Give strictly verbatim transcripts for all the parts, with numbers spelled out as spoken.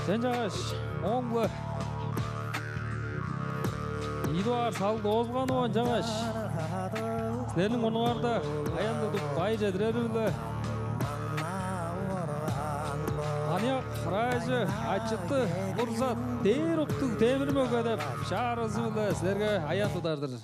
Ынчангаш ооң-биле ийи дугаар салгы доозулганы, ынчангаш силерниң мурнуңарда аян тудуп, байыр чедирери-биле аныяк ыраажы Ачыты Нурзат, «Дээр уктуг темир мөге» деп чагыргазы-биле силерге аян тудар-дыр.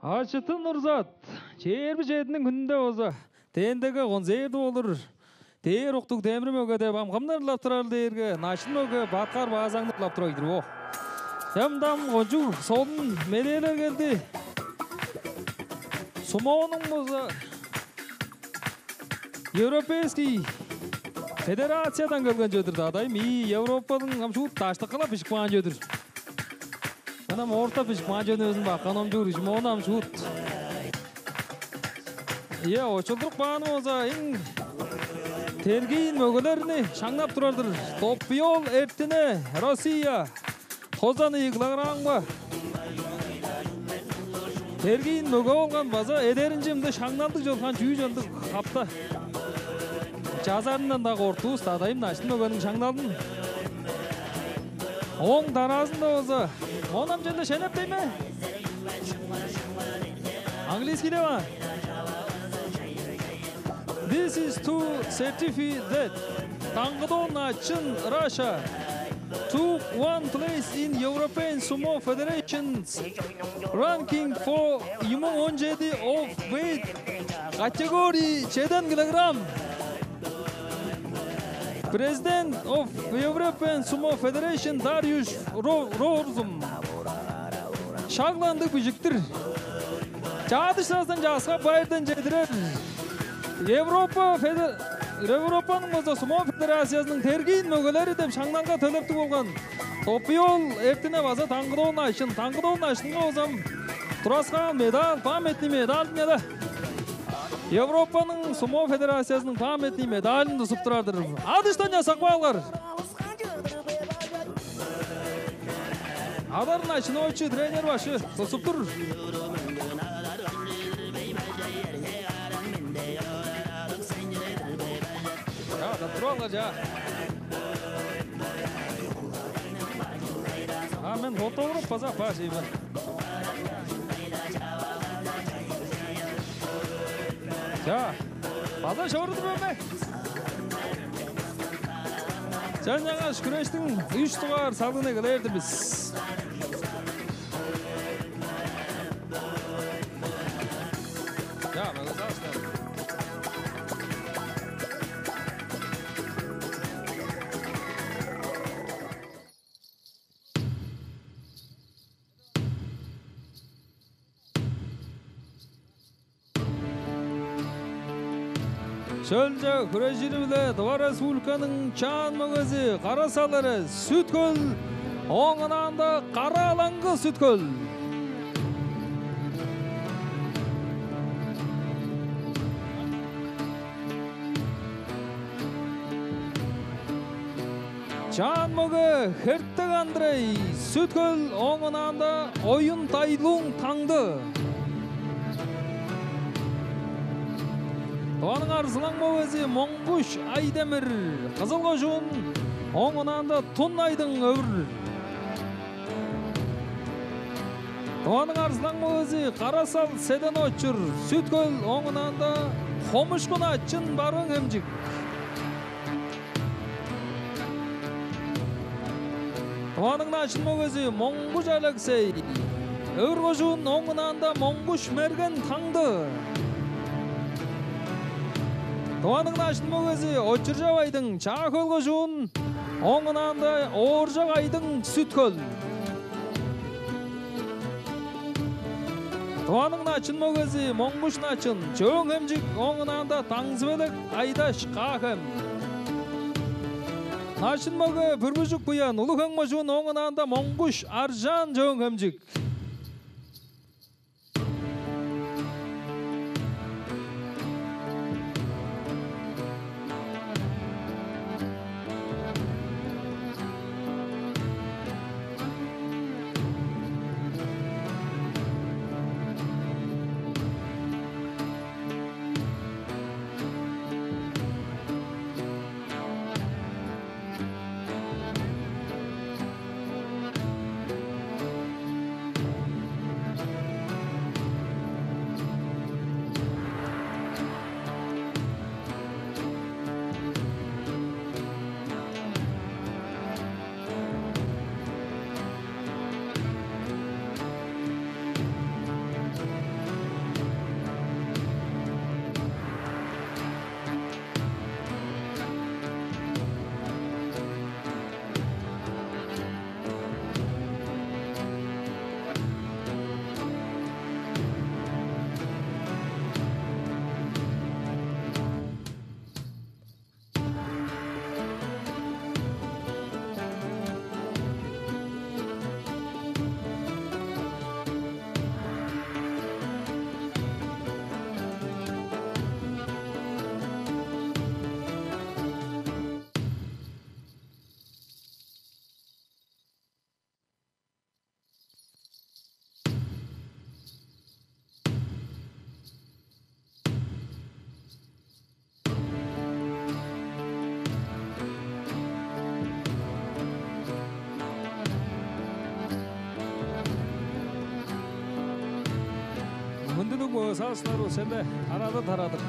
Ачыты Нурзат, чээрби чединиң хүнүнде болза, ТНТ-ге концерти болур. «Дээр уктуг темир мөге» деп ам кымны ырлап турарыл дээрге, начын мөге Баткар Баазаңны ырлап турар ийик бо. Чамдам кончуг солун медээлер келди. Сумонуң болза Европейский федерациядан келген чүве-дир, даадай. Мии Европаның ам шуут даштыкылап бижип каан чүве-дир. Ынам орта бижип каан чүвени өзүн баккан омчуур ижи, мону ам шуут. Ийе, очулдуруп кааны болза, эң тергиин мөгелерни шаңнап турар-дыр. Топпуй-оол Эртине, Россия, тозан ийи килограммга тергиин мөге болган, база эдеринче мында шаңналдыг чорган чүү чондуг капта. Чазарындан-даа кортувус, Дадайым Начын мөгениң шаңналын. Ооң дараазында болза, оон ам черле шенеп дей ме? Английский деп а? This is to certify that Таңгыдоон Начын, Russia, took one place in European Sumo Federation's ranking for имуң он чеди of weight category чеден килограмм. President of European Sumo Federation Дариуш Ро-, Розум. Шак-ла ындыг бижик-тир. Чаа, дыштазын часкап, байырдан чедирер. Европа федер-, Европаның база сумо федерациязының тергиин мөгелери деп шаңналга төлептиг болган Топпуй-оол Эртине база Таңгыдоон Начын. Таңгыдоон Начынга болза тураскаан медаль, памятный медаль-дыр ийин. Европаның сумо федерациязының памятный медалин тудуп турар-дыр. А дыштан часкап каалыңар. Адар Начын, очу тренер башы тудуп тур. Чаа, туруп алыңар, чаа. А мен фотограф база апаар чей мен. Чаа, база чорудуп ме? Чаа, ынчангаш хүрештиң үш дугаар салыын эгелээр-дир бис. Чаа, маңаа-даа. Шөлче хүрежири-биле Тыва Республиканың чаан мөгези Кара-Сал Эрес, Сүт-Хөл, ооң ынаанда Кара-Алаңгы, Сүт-Хөл. Чаан мөге Хертек Андрей, Сүт-Хөл, ооң ынаанда Оюн Тайлуң, Таңды. Тываның арзылаң мөгези Моңгуш Айдемир, Кызыл кожуун, ооң ынаанда Тун Айдың, Өвүр. Тываның арзылаң мөгези Кара-Сал Седен-Очур, Сүт-Хөл, ооң ынаанда Хомушку Начын, Барыын-Хемчик. Тываның начын мөгези Моңгуш Алексей, Өвүр кожуун, ооң ынаанда Моңгуш Мерген, Таңды. Тываның начын мөгези Очуржап Айдың, Чаа-Хөл кожуун, ооң ынаанда Ооржак Айдың, Сүт-Хөл. Тываның начын мөгези Моңгуш Начын, Чөөн-Хемчик, ооң ынаанда Таңзы-Белек Айдаш, Каа-Хем. Начын мөге Бүрбүжүк Буян, Улуг-Хем кожуун, ооң ынаанда Моңгуш Аржаан, Чөөн-Хемчик. Саастар сенде тарадыр, тарадыр.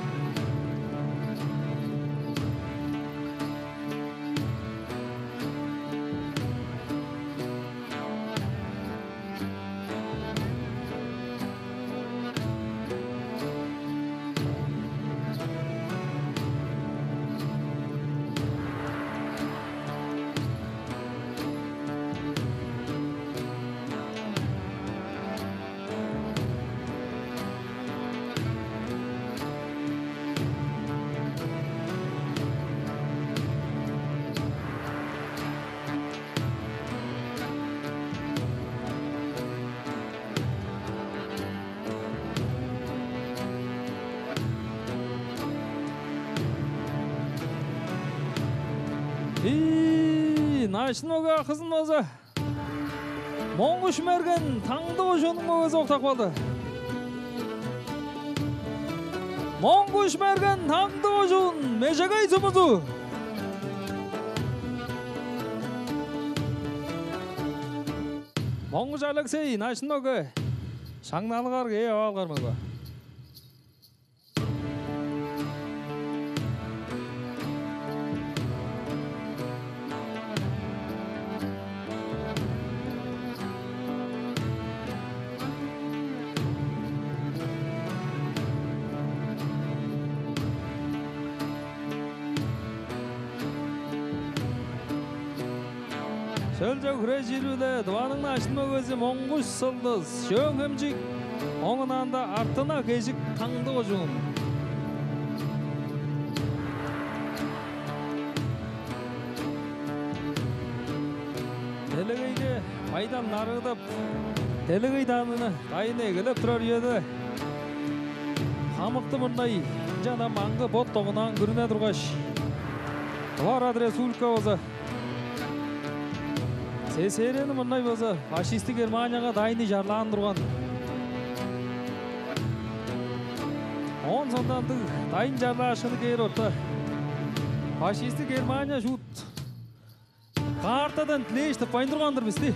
Ийи, Начын мөге акызын база Моңгуш Мерген, Таңды кожууннуң мөгези октап калды. Моңгуш Мерген, Таңды кожуун, Межегей сумузу. Моңгуш Алексей, Начын мөге, шаңналыңар кээп алгар мөге. Шөлче хүрежири-биле Тываның Начын мөгези Моңгуш Сылдыс, Чөөн-Хемчик, оон ыңай-даа Артына Кежик, Таңды кожуун. Делегейге майдан нарыыдап, делегей даанын, дайын эгелеп турар үеде, хамыктың мурнай ынчан ам аңгы бот доңунаан күрүне тургаш, Тыва Арат Республика база СССР-ни мурнай база фашистиг Германияга дайын чарлаан турган. Оон соонда ындыг дайын чарлаашкыны кээр орта, фашистиг Германия шуут картадан дилээш тыппайн турган-дыр бисти.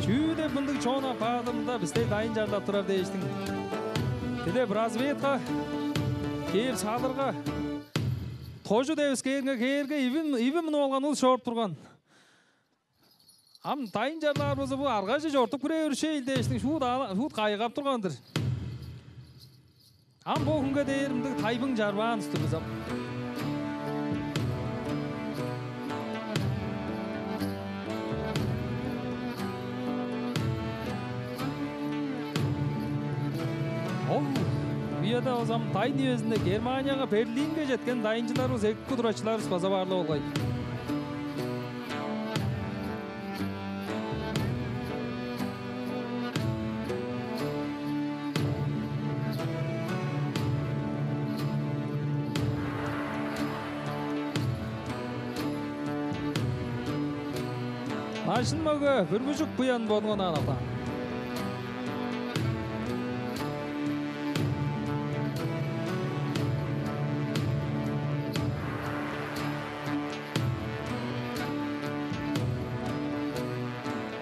Чүү деп мындыг чон апаадыр мында бисти дайын чарлап турар дээштиң. Дилеп разведка кээп салырга, тожу девискээринге кээрге, ивин, ивин мунуп алган улус чоруп турган. Ам дайын чарлаар болза, бо аргаже чортуп кире беришейн дээштиң шуут аала-, шуут кайгап турган-дыр. Ам бо хүнге дээр мындыг тайбың чарбаан улус-тур бис ам. Ол үеде болза ам дайын үезинде Германияга, Берлинге четкен дайынчыларывыс, эки турачыларывыс база бар-ла болгай. Начын мөге Бүргүжүк Буян, бодуңарны аныктаан.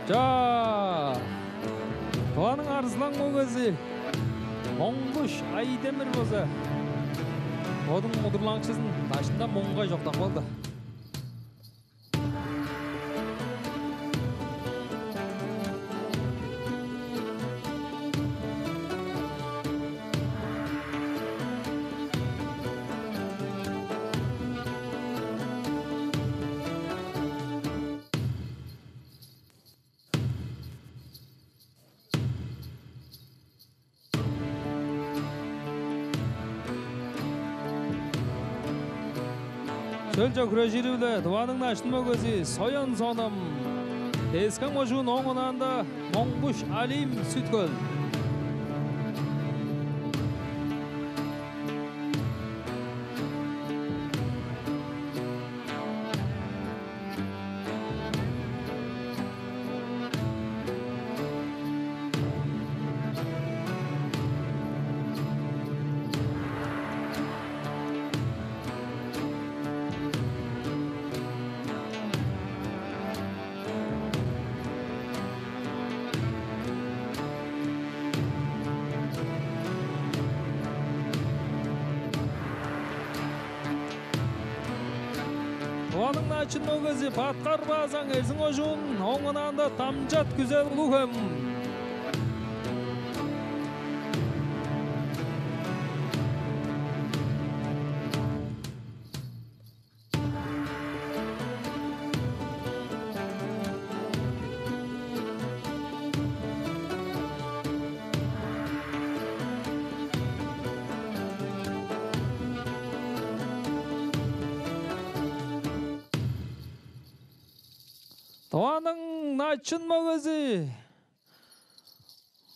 Чаа, Тываның арзылаң мөгези Моңгуш Айдемир болза бодунуң удурланыкчызын дашында муңгай чоктап калды. Шөлче хүрежири-биле Тываның начын мөгези Соян Соном, Тес-Хем кожуун, ооң ынаанда Моңгуш Алим, Сүт-Хөл. Аның начын мөгези Баткар Базаң, Эрзин кожуун, оң ынаанда Дамчат Күзел, Улуг-Хем. Тываның начын мөгези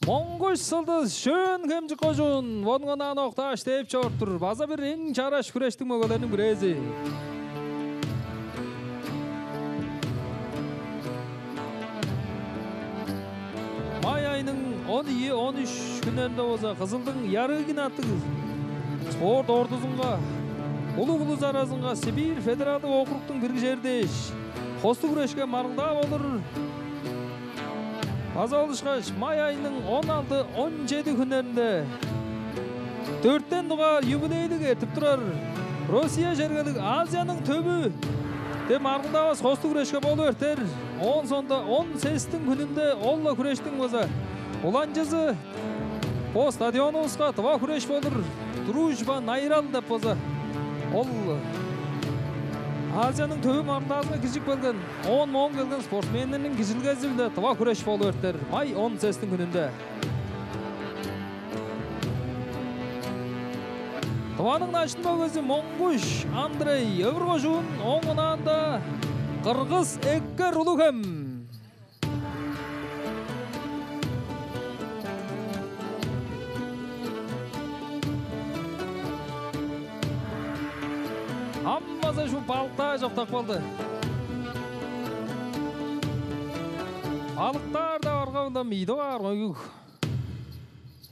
Монгуш Сылдыс, Чөөн-Хемчик кожуун, бодунуң ынаан октааш, дээп чоруп тур. База бир эң чараш хүрештиң мөгелериниң бирээзи. Май айының он ийи, он үш хүннеринде болза Кызылдың Ярыгин аттыг спорт ордузунга, улуг улус аразынга Сибирь федералдыг округтуң бирги чери дээш, хостуг хүрешке маргылдаа болур. База ол ышкаш май айының он алды, он чеди хүннеринде дөртен дугаар юбилейлиг эртип турар Россия чергелиг «Азияның төвү» деп маргылдаавыс хостуг хүрешке болуп эртер. Оон соонда он сестиң хүнүнде ол-ла хүрештиң база уланчызы бо стадионувуска тыва хүреш болур, «Дружба на Ирал» деп база ол Азияның төвү маргылдаазынга киржип келген, оон моон келген спортсменнерниң киржилгези-биле тыва хүреш болуп эртер май он сестиң хүнүнде. Тываның начын мөгези Монгуш Андрей, Өвүр кожуун, оң ынаанда Кыргыз Эккер, Улуг-Хем. Ам база шу балыктааш октап калды. Балыктаар-даа барган-даа, мииде баар койгуг.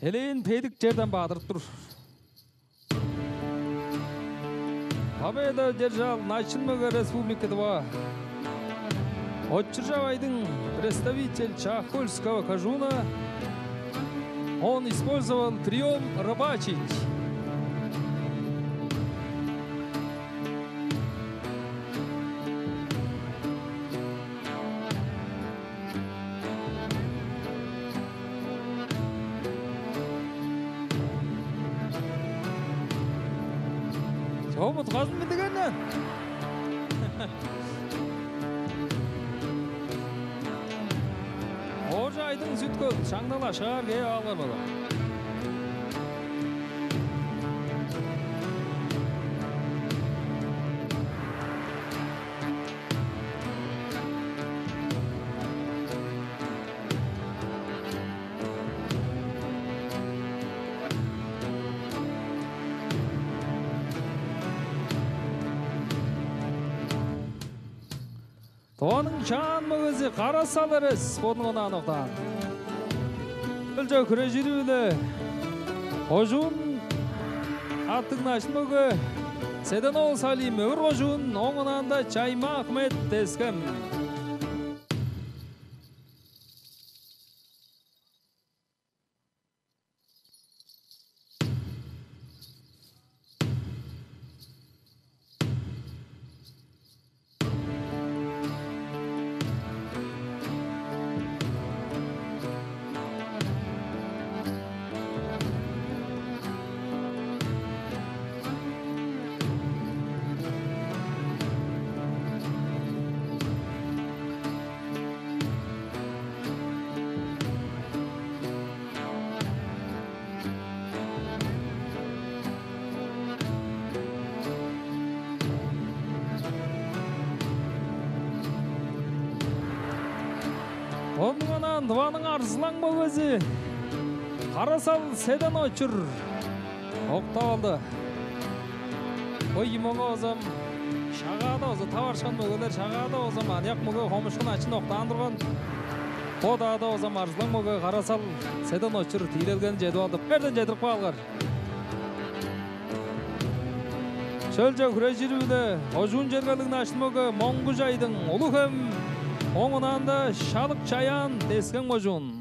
Элээн бедик черден бадырып тур. Победа одержал начын мөге Республики Тыва Очуржап Айдың, представитель Чаа-Хольского кожууна. Он использовал приём рыбачить. Чогум утказын билдиген-не. Ооржак Айдың, Сүт-Хөл, шаңнал ашкаар кээп алган болар. Тываның чаан мөгези Кара-Сал Эрес бодунуң ынаан октаан. Ынча хүрежири-биле кожуун аттыг начын мөге Седен-оол Салим, Өвүр кожуун, ооң ынаанда Чайма-Ахмет, Тес-Хем. Бодунуң ынаан Тываның арзылаң мөгези Кара-Сал Седен-Очур октап алды. Бо ийи мөге болза ам Шагаада болза таварышкан мөгелер, Шагаада болза ам аныяк мөге Хомушку Начын октаан турган. Бо удаада болза ам арзылаң мөге Кара-Сал Седен-Очур тиилелгени чедип алды. Бо черден чедирип каалыңар. Шөлче хүрежири-биле кожуун чергелиг начын мөге Моңгуш Айдың, Улуг-Хем, ооң ынаанда Шалык Чаян, Тес-Хем кожуун.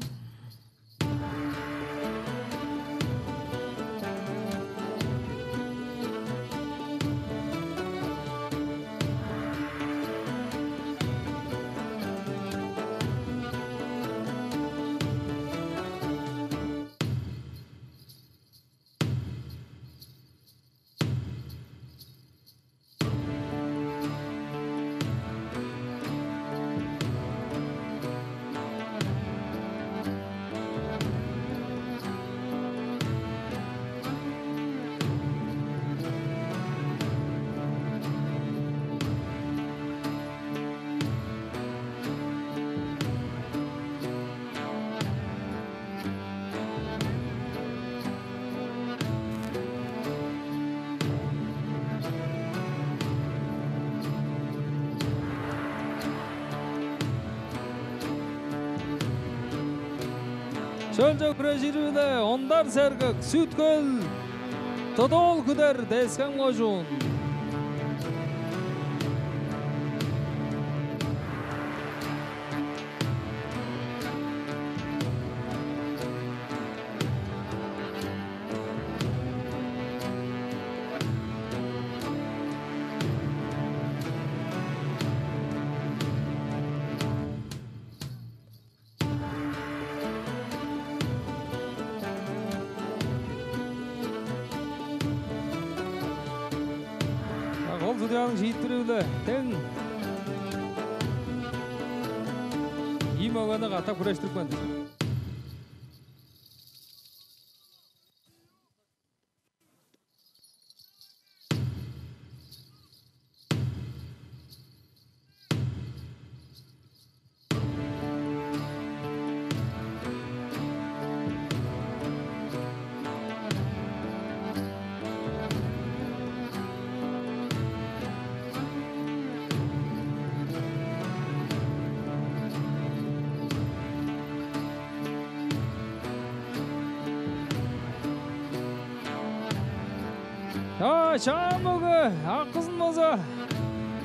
Шөлче хүрежири-биле Ондар Сергек, Сүт-Хөл, Тыдыол Күдер, Тес-Хем кожуун. Кол судьяның шиитпири-биле тең ийи мөгени катап хүрештирип каан-дыр. Чаа, чаан мөге, акызын база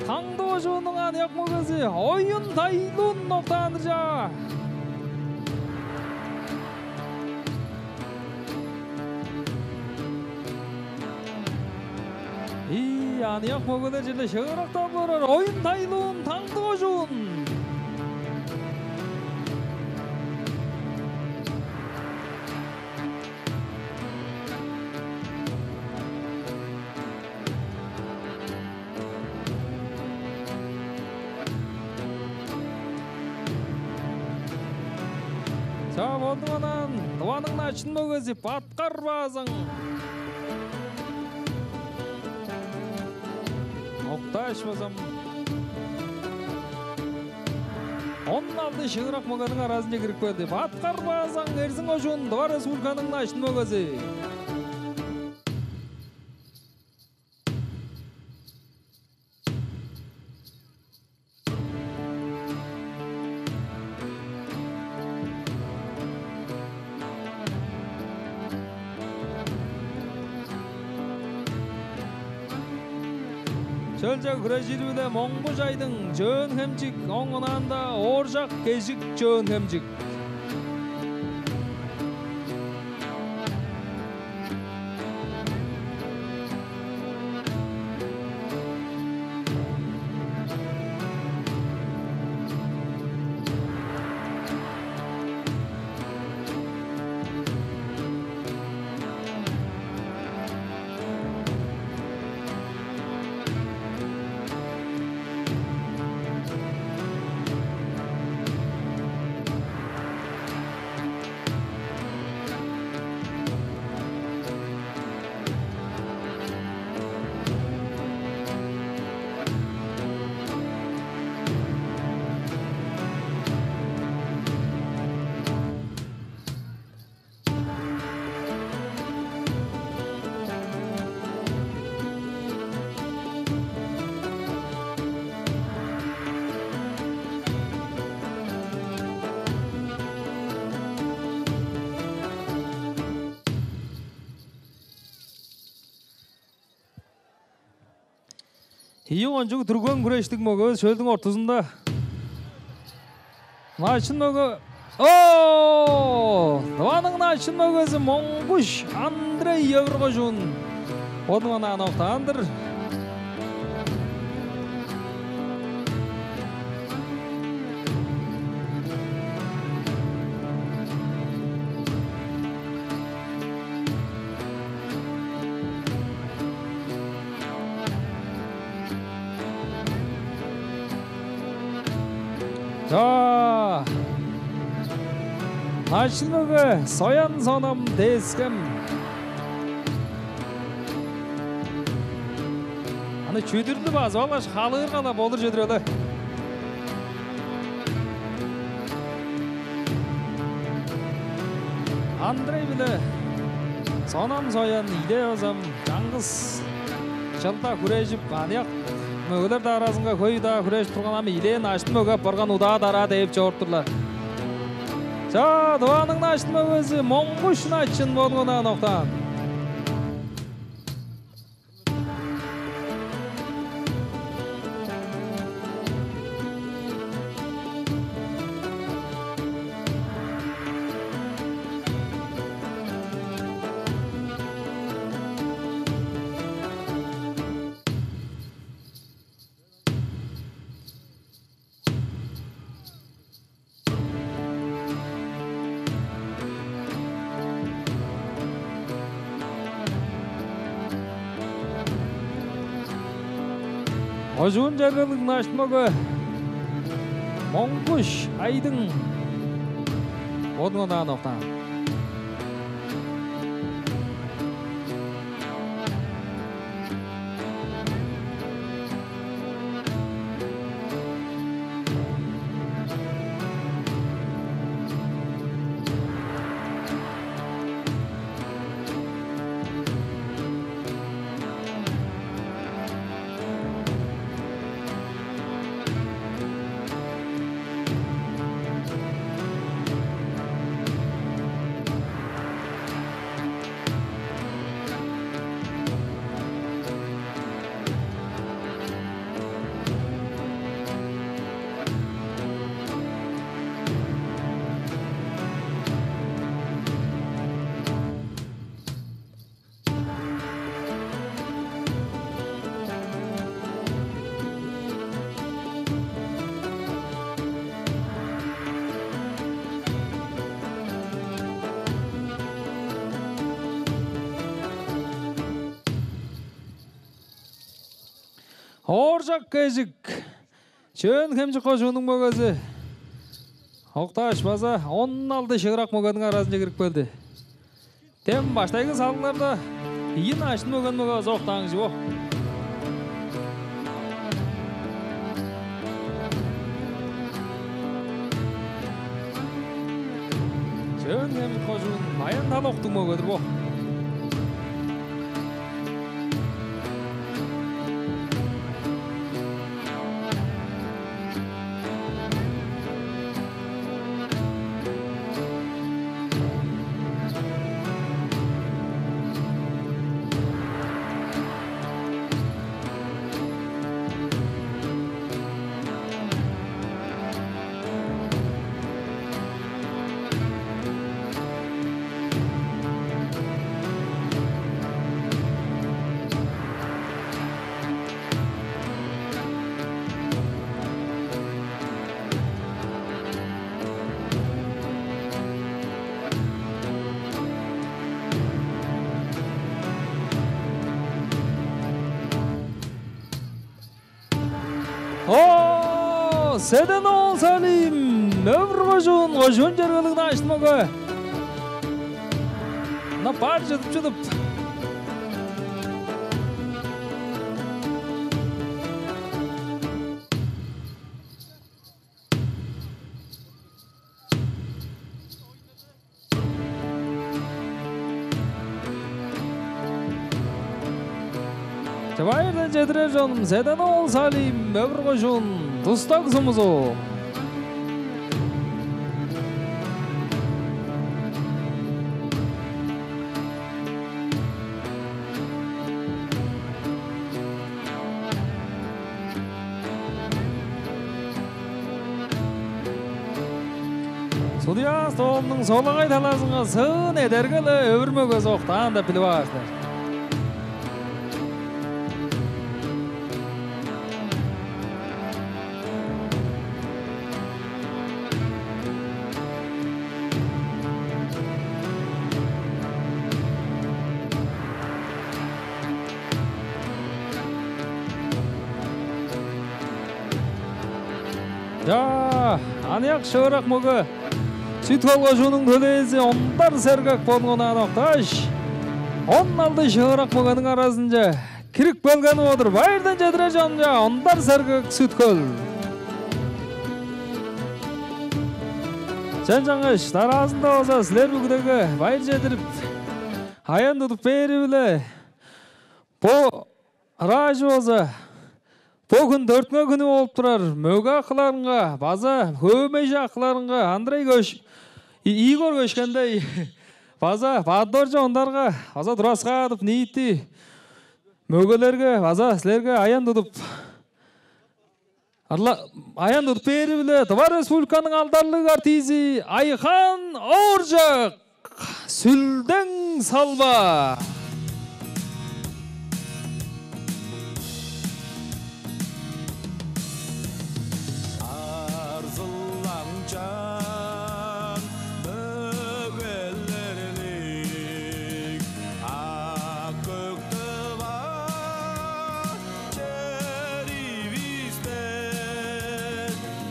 Таңды кожууннуң аныяк мөгези Оюн Тайлуун октаан-дыр, чаа. Ийе, аныяк мөгелер черле шыырактап олурар. Оюн Тайлуун, Таңды кожуун. Чаа, болду, онаан Тываның начын мөгези Баткар Баазаң. Октааш базам он алды шыырак мөгениң аразынче кирип келди. Баткар Баазаң, Эрзин кожуун, Тыва Республиканың начын мөгези. Шөлче хүрежири-биле Моңгуш Айдың, Чөөн-Хемчик, оң ынаанда Ооржак Кежик, Чөөн-Хемчик. Ийи кончуг дүрген хүрештиг мөгевис шөлдүң ортузунда. Начын мөге. О! Тываның начын мөгези Моңгуш Андрей, Өвүр кожуун. Ону ана октаан-дыр. Чаа! Начын мөге Соян Сонам, Тес-Хем. Аны чүдүрлү базып алгаш, халыырга-ла болур чүдүр але. Андрей биле Сонам Соян ийилээ базам чаңгыс чылда хүрежип, аныяк мөгелер-даа аразынга хөй-даа хүрежип турган, ам ийилээн начын мөге апарган, удаа-дараа дээп чоруп турлар. Чаа, Тываның начын мөгези Монгуш Начын болган аан октаан. Кожуун чергелиг начын мөге Монгуш Айдың бодунга онаан октаан. Ооржак Кежик, Чөөн-Хемчик кожууннуң мөгези, октааш, база он алды шыырак мөгениң аразынче кирип келди. Дем баштайгы салыгларда ийи начын мөген мөге база октаан кижи бо. Чөөн-Хемчик кожуун, Баян-Тала уктуг мөгедир бо. О, Седен-оол Салим, Өвүр кожуун, кожуун чергелиг начын мөге. Мына бар чыдып-чыдып. Чаа, байырдан чедирер чонум, Седен-оол Салим, Өвүр кожуун, Дус-Даг сумузу. Судья столунуң солагай талазынга сыын эдерге-ле Өвүр мөгези октаан деп билип аар силер. Чаа, аныяк шыырак мөге Сүт-Хөл кожууннуң төлээзи Ондар Сергек болуп онаан октааш, он алды шыырак мөгениң аразынче кирип келгени болур. Байырдан чедирер чонча, Ондар Сергек, Сүт-Хөл. Чен чаңгаш, дараазында база силер бүгүдеге байыр чедирип, аян тудуп бээри-биле бо ыраажы болза, бо хүн дөртүнге хүнү болуп турар мөге акыларынга база хөөмейжи акыларынга Андрей Көш-, И-, Игорь Көшкендей база Бадыржы Ондарга база тураскаадып, ниити мөгелерге база силерге аян тудуп, арла-, аян тудуп бээри-биле Тыва Республиканың алдарлыг артизи Айхан Ооржак, «Сүлдең салба». Арзылаңчаан мөгелерлиг ак-көк Тыва черивисте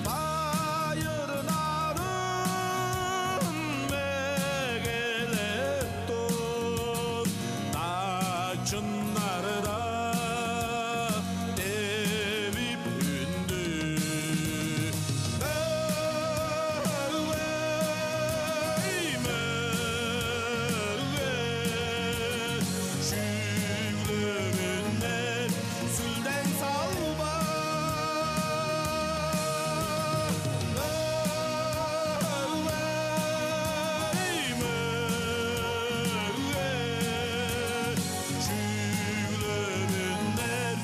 байыр нарын мегелеп тур. Начыннарда девип үндү. Мөге, мөге, чүглүмүннер сүлдең салба. Мөге, мөге, чүглүмүннер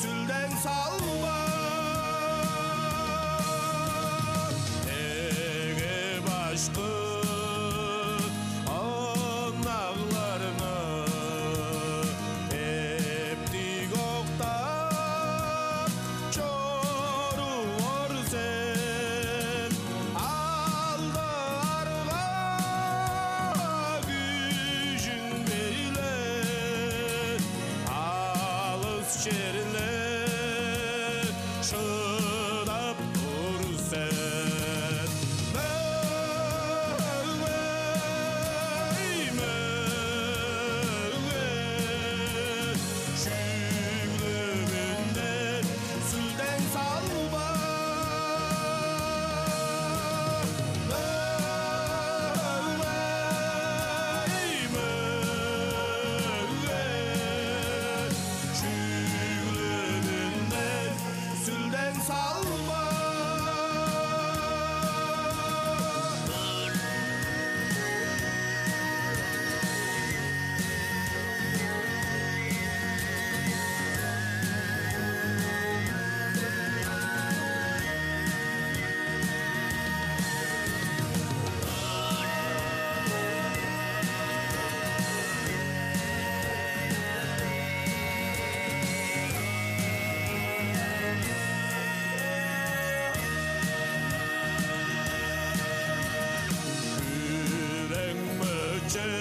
сүлдең салба. Эге башкы онагларны эптиг октап чоруур сен, алды арга күжүң-биле алыс черле шыдап тур сен. Мөге, мөге, чүглүмүннер сүлдең салба. Мөге, мөге, чүглүмүннер сүлдең салба. Күрең мөче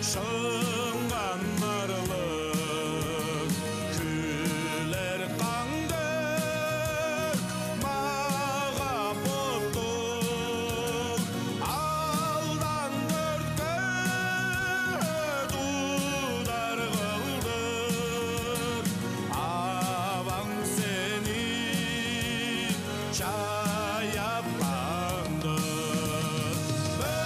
шыңганнарлыг, күлер каң дег мага-боттуг, алдан дөртке тудар кылдыр аваң сени чаяп каан-дыр. Мөге,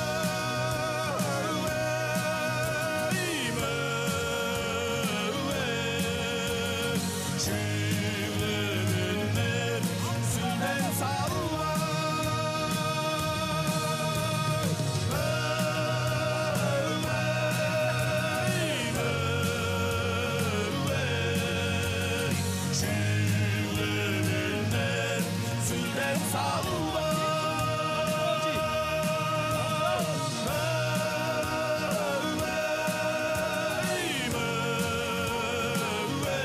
мөге, чүглүмүннер сүлдең салба. Мөге, мөге, чүглүмүннер сүлдең салба. Мөге, мөге,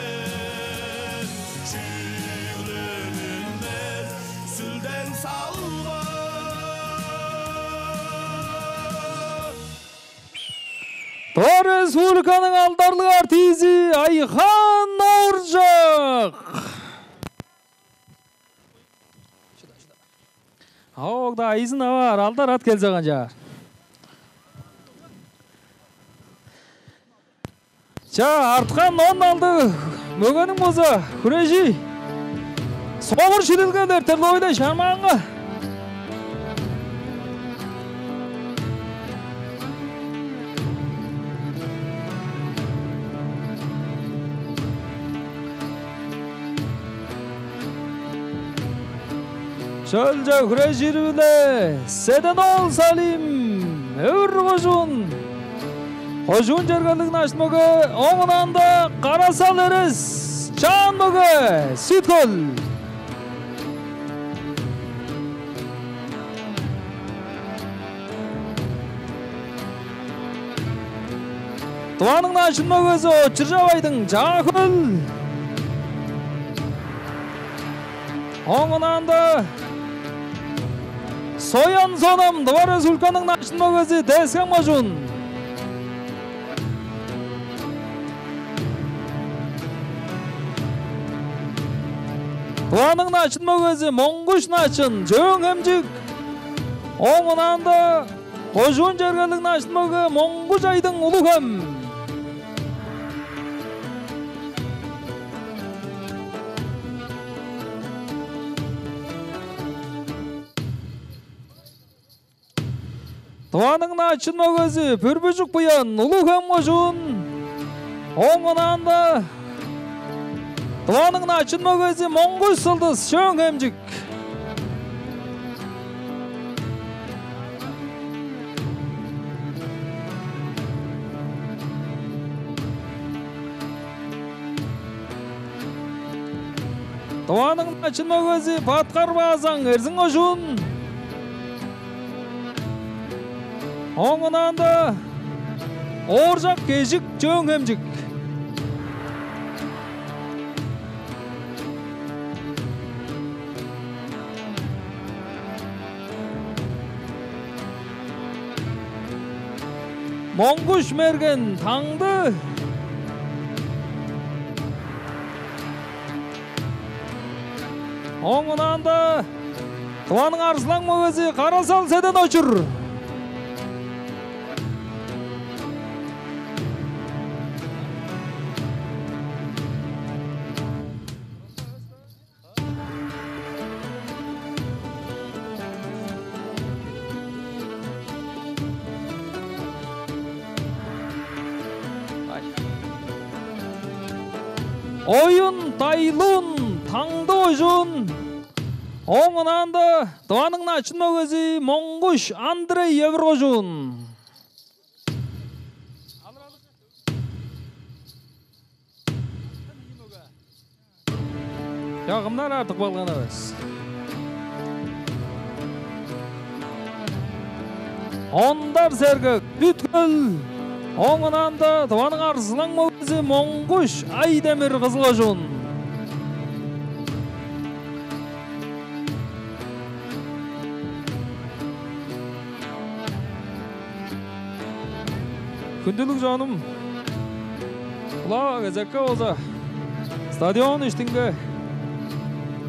чүглүмүннер сүлдең салба. Тыва Республиканың алдарлыг артизи Айхан Ооржак. Оогда айызын аваар, алдар ат келзе канчаар. Чаа, арткан он алды мөгениң болза хүрежи соңгур шилилгелер Терловайдай шармаанга. Шөлче хүрежири-биле Седен-оол Салим, Өвүр кожуун, кожуун чергелиг начын мөге, оон ында Кара-Сал Эрес, Чаан мөге, Сүт-Хөл. Тываның начын мөгези Очур Чавайдың, Чаа-Хөл. Оон ында Соян Сонам, Тыва Республиканың начын мөгези, Тес-Хем кожуун. Тываның начын мөгези Моңгуш Начын, Чөөн-Хемчик. Оон ында кожуун чергелиг начын мөге Моңгуш Айдың, Улуг-Хем. Тываның начын мөгези Бүрбүжүк Буян, Улуг-Хем кожуун. Оон ында Тываның начын мөгези Моңгуш Сылдыс, Чөөн-Хемчик. Тываның начын мөгези Баткар Баазаң, Эрзин кожуун. Оон ында Ооржак Кежик, Чөөн-Хемчик. Моңгуш Мерген, Таңды. Оон ында Тываның арзылаң мөгези Кара-Сал Седен-Очур. Оюн Тайлуун, Таңды кожуун. Оон ында Тываның начын мөгези Моңгуш Андрей, Өвүр кожуун. Чагымнар артып калган эвес. Ондар Сергек, Бүт-Хөл. Оон ында Тываның арзылаң мөгези Моңгуш Ай-Демир, Кызыл кожуун. Хүндүлүг чонум, Кула-Кезекке болза, стадион иштинге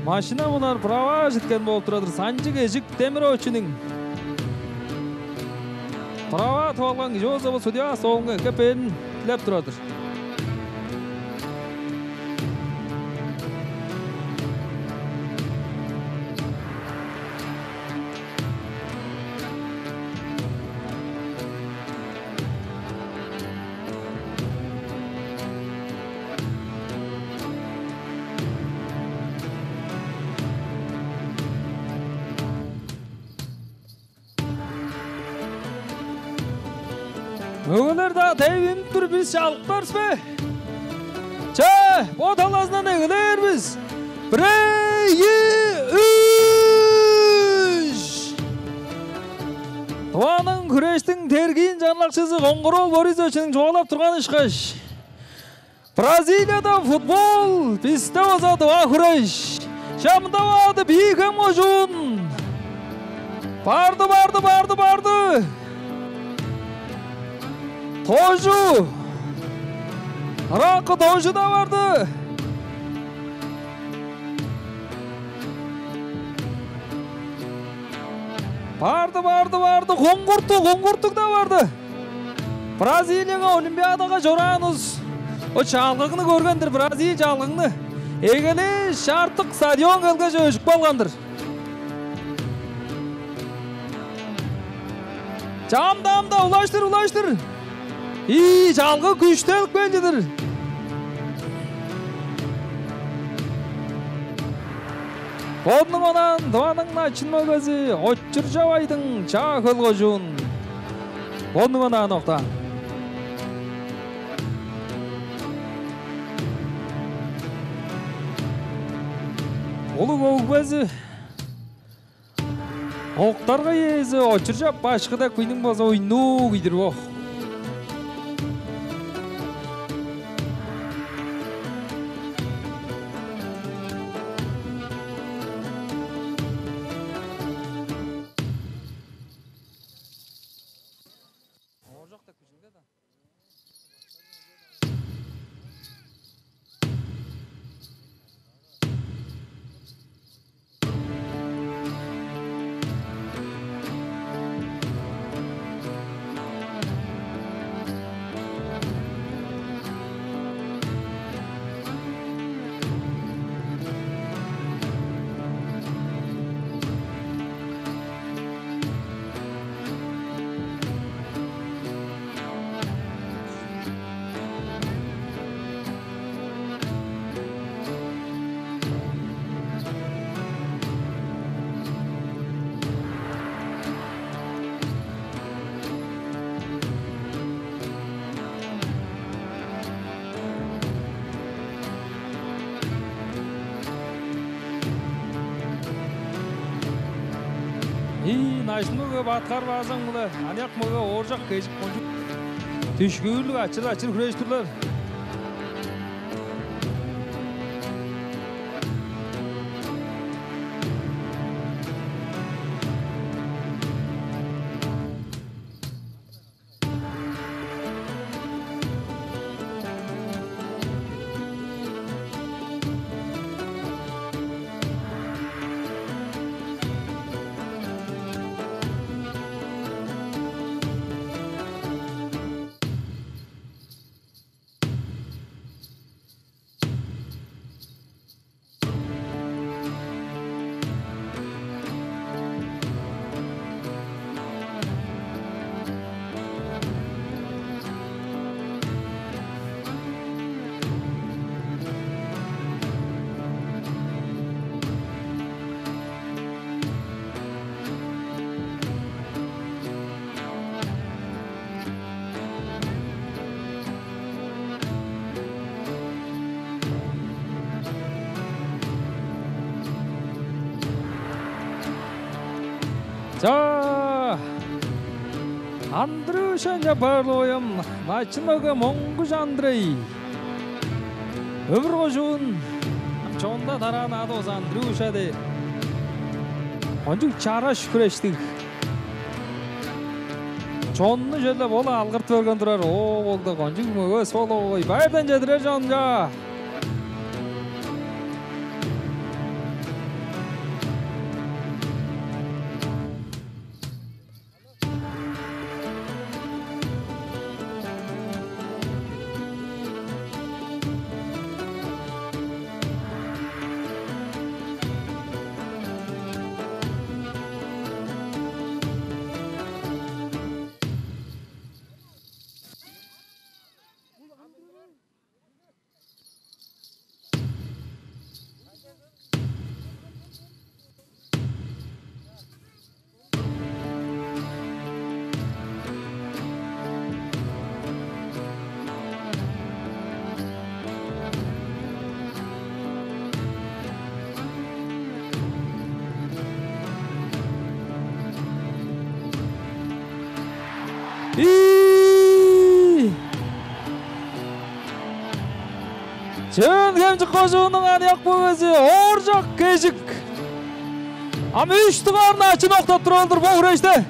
машина мунар права читкен болуп турар-дыр. Санчы Кежик Демир-Очунуң права тып алган кижи болза, бо судья столунга эккеп бээрин дилеп турар-дыр. Мөгелер-даа девип үнүп тур, бис чалыптар бис бе? Че, бо талазындан эгелээр бис. Бирээ, ийи, үш! Тываның хүрештиң тергиин чарлакчызы Коңгар-оол Борисовичиниң чугаалап турганы ышкаш, Бразилияда футбол, бисте болза тыва хүреш. Чамдаваады Бии-Хем кожуун. Барды, барды, барды, барды. Тожу. Ыракы Тожу-даа барды. Барды, барды, барды. Куңгуртуг, Куңгуртуг-даа барды. Бразилияга Олимпиадага чораан улус, о, чалгыгны көрген-дир, Бразилия чалгыгны. Эгелээш, чартык стадион келгеш, өжүп калган-дыр. Чамдамда улаштыр, улаштыр. Ийи, чалгы күштелип кел чыдыр. Бодунуң онаан Тываның начын мөгези Очуржап Айдың, Чаа-Хөл кожуун. Бодунуң онаан октаан. Улуг өгбези, октарга ээзи Очуржап башкы деп кижиниң болза уйнуу кижи-дир бо. Ийи, Начын мөге Баткар Базаң-биле аныяк мөге Ооржак Кежик кончуг дүшкүүрлүг ачыр-ачыр хүрежип турлар. Чаа! Андрюша Чапаарлоям, Начын мөге Монгуш Андрей. Өвүр кожуун, ам чонда тараан ады болза Андрюша дээр. Кончуг чараш хүрештиг. Чонну черле бо-ла алгыртып берген турар. Оо, болду, кончуг мөгевис болгай. Байырдан чедирер, чон, чаа. Ийи! Чөөн-Хемчик кожууннуң аныяк мөгези Ооржак Кежик. Ам үш дугаар начын октап турар-дыр бо хүреште.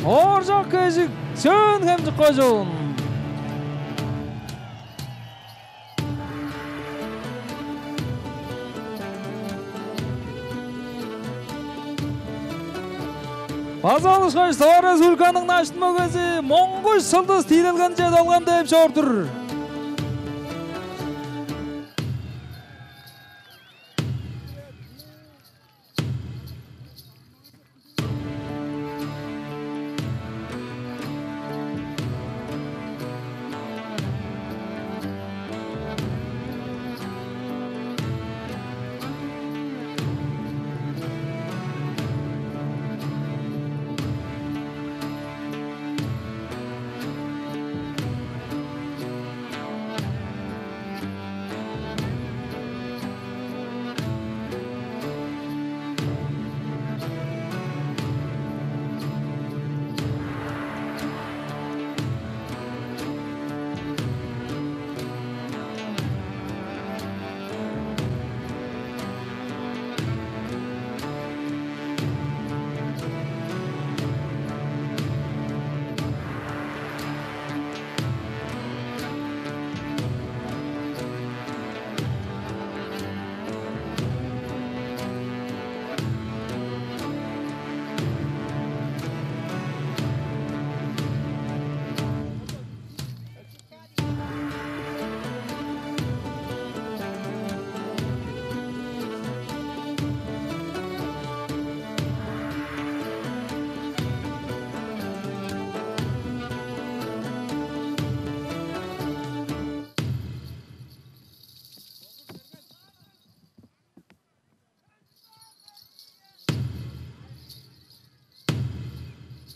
Ооржак Кежик, Чөөн-Хемчик кожуун. База ол ышкаш Тыва Республиканың начын мөгези Моңгуш Сылдыс тиилелгени чедип алган деп чоруп тур.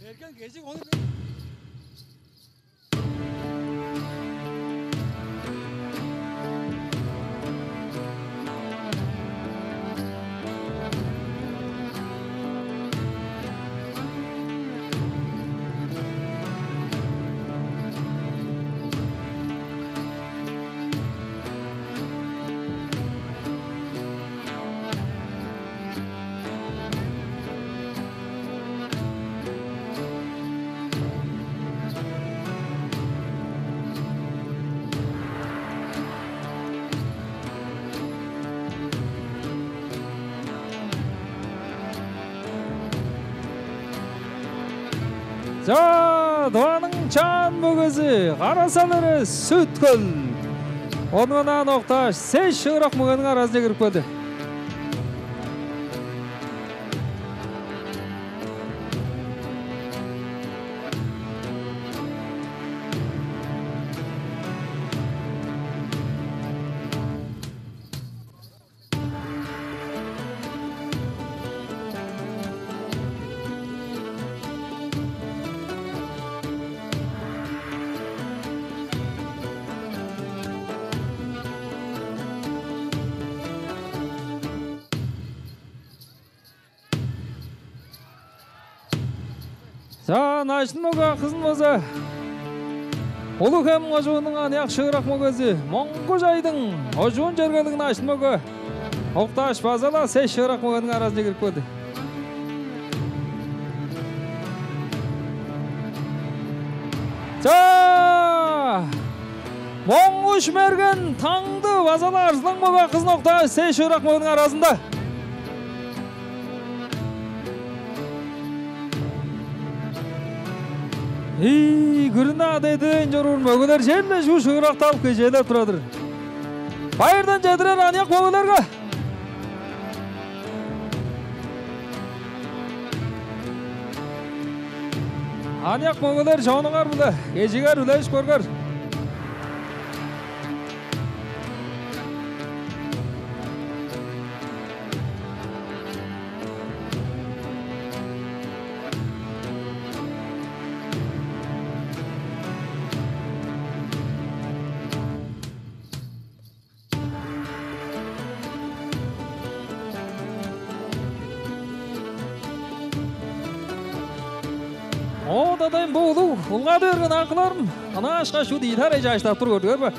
Берген Кежик, ону бер. Чаа, Тываның чаан мөгези Кара-Сал Эрес, Сүт-Хөл. Ону ынаар октааш, сес шыырак мөгениң аразынче кирип келди. Чаа, начын мөге акызын база Улуг-Хем кожууннуң аныяк шыырак мөгези Моңгуш Айдың, кожуун чергелиг начын мөге, октааш, база-ла сес шыырак мөгениң аразынче кирип келди. Чаа! Моңгуш Мерген, Таңды, база-ла арзылаң мөге акызын октааш, сес шыырак мөгениң аразында. Ий, күрүне ада эдээн чоруур мөгелер черле чүү шыыракталып кежээлеп турар-дыр. Байырдан чедирер аныяк мөгелерге. Аныяк мөгелер, чонуңар-биле кежигер, үлежип көргер. О, дадайым, бо улуг улгады берген акыларым. Ынаа ышкаш шуут ийи тарай чааштап тур, көрдүңер бе?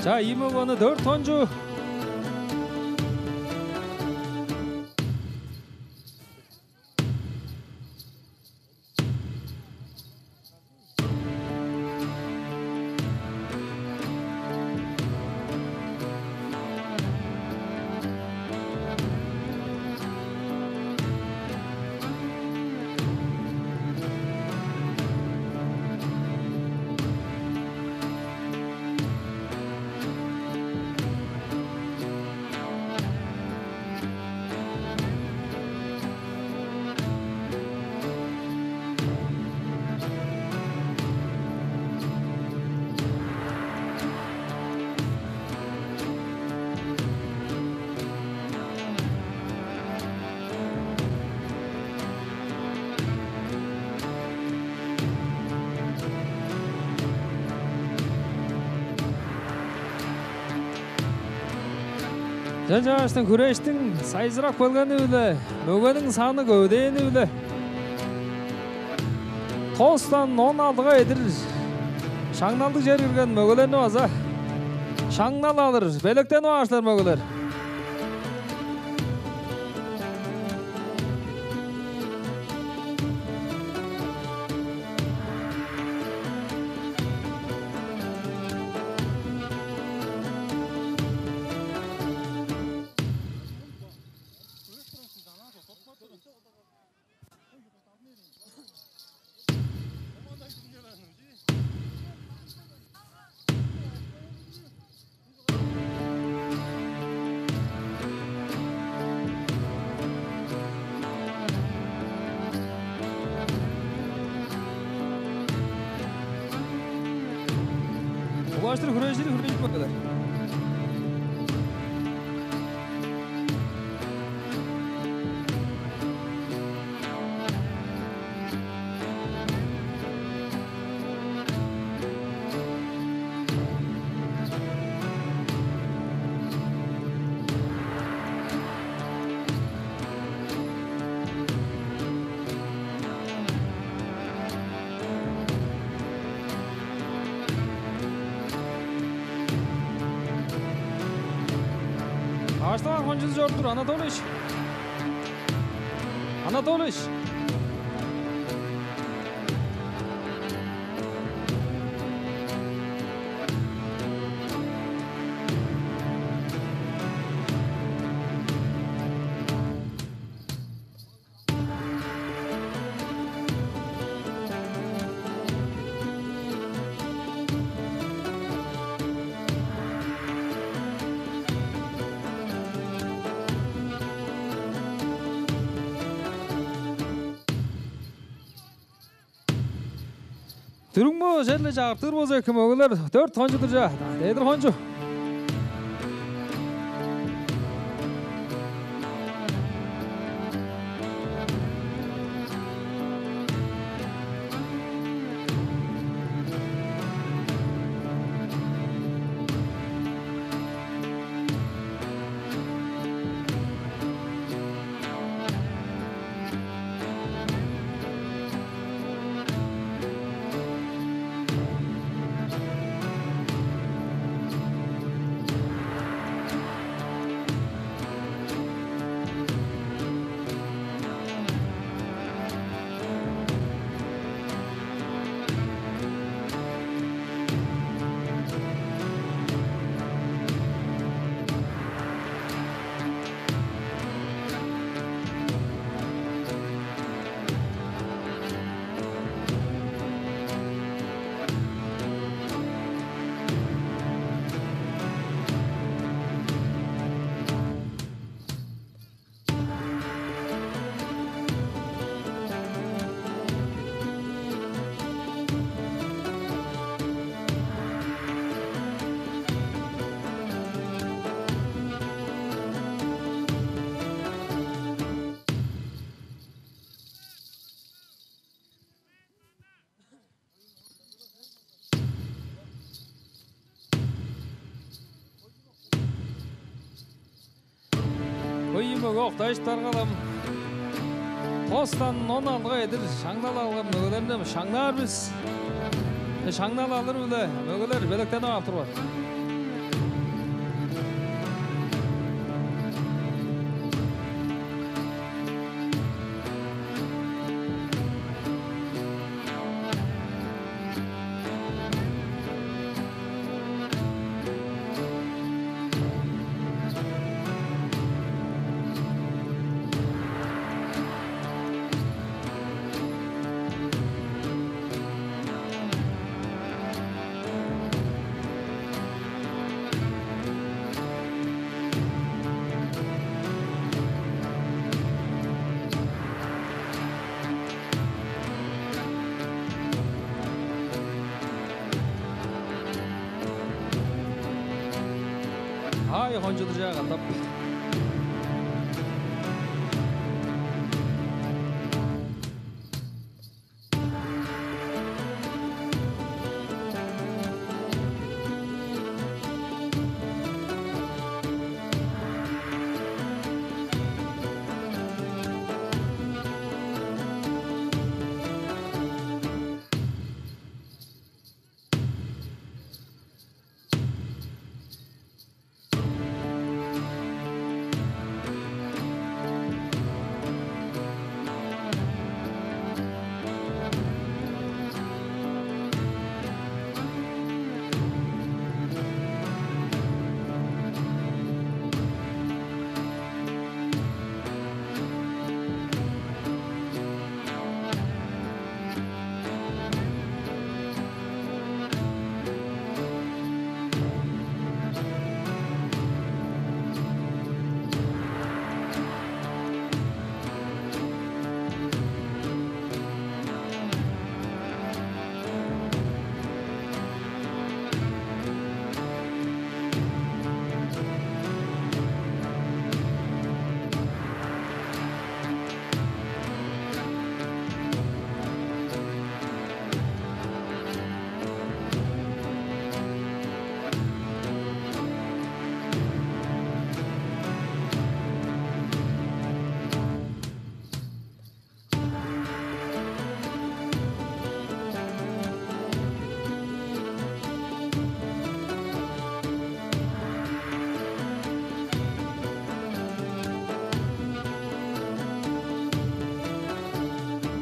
Чаа, ийи мөге ону дөрт хончу. Чаа, чааштың хүрештиң сайзырап келгени-биле, мөгениң саны көвүдээни-биле, тостан он алдыга чедир шаңналдыг чер кирген мөгелерни база шаңнал алыр, белектенип аар силер, мөгелер. Улаштыр хүрежири хүрежип бардылар. Баштаан хончузу чоруп тур, Анатолич. Анатолич. Дүрүмү черле чагыртыр болза эки, мөгелер, дөрт хончу-дур, чаа. Дедир хончу. Бо ийи мөге октажып таргалам. Тостан он алдыга чедир шаңнал алган мөгелерни шаңнаар бис. Шаңнал алыр-биле мөгелер белектенип ап турар. Ай, хончудужаа катап.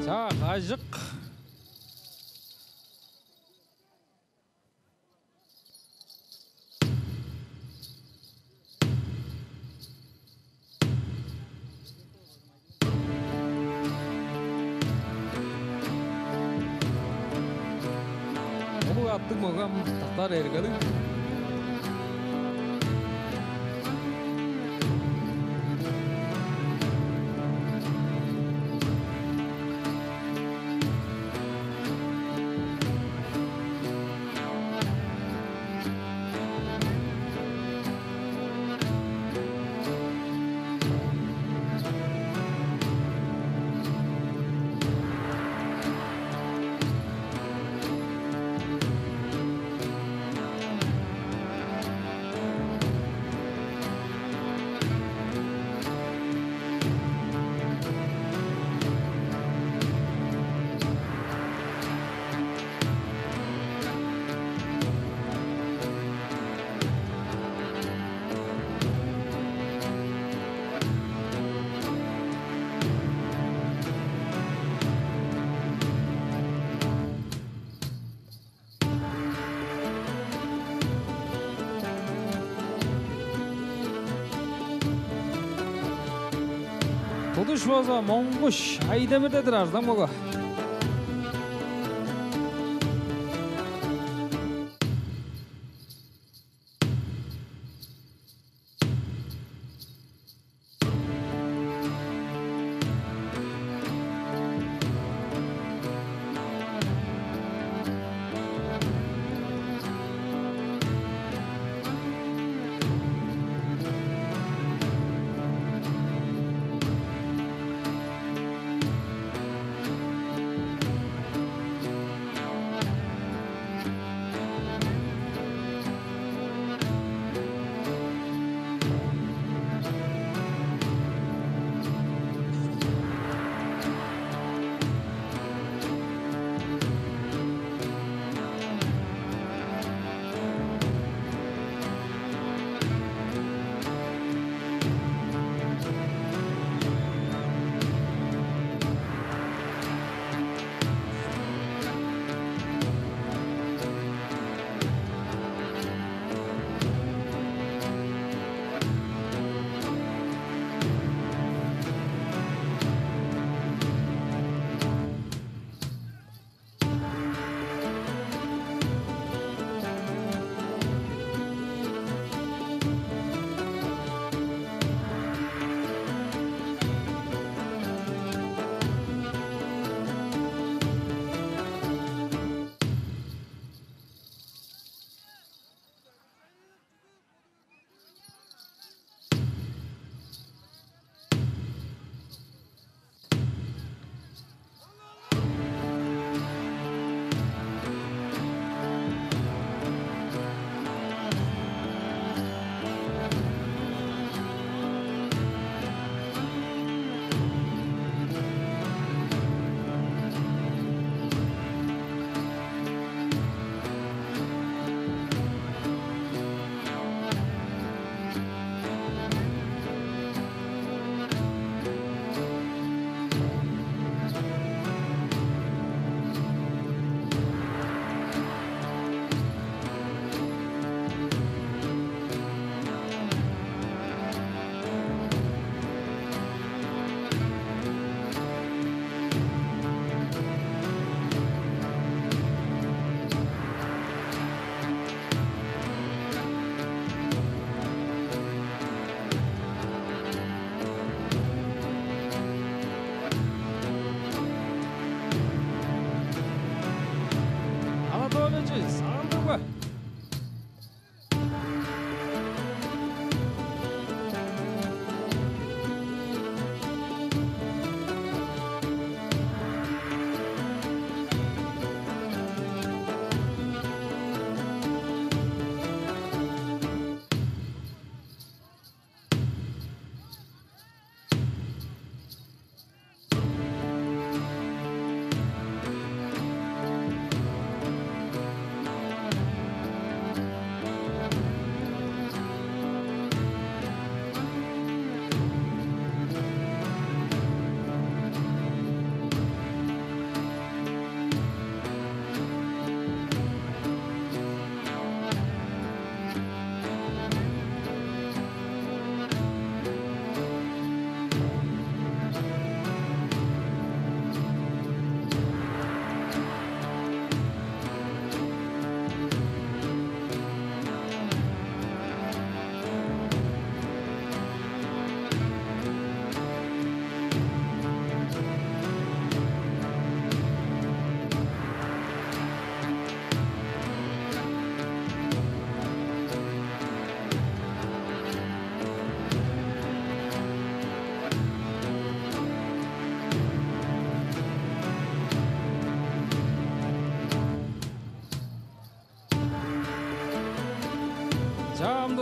Чаа, кажык. Улуг аттыг мөгем тактар эргелиг. Тудуш база Моңгуш Айдемирде-дир, арзылаң мөге.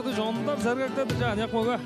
Чондар сергектедир чаа аныяк мөге.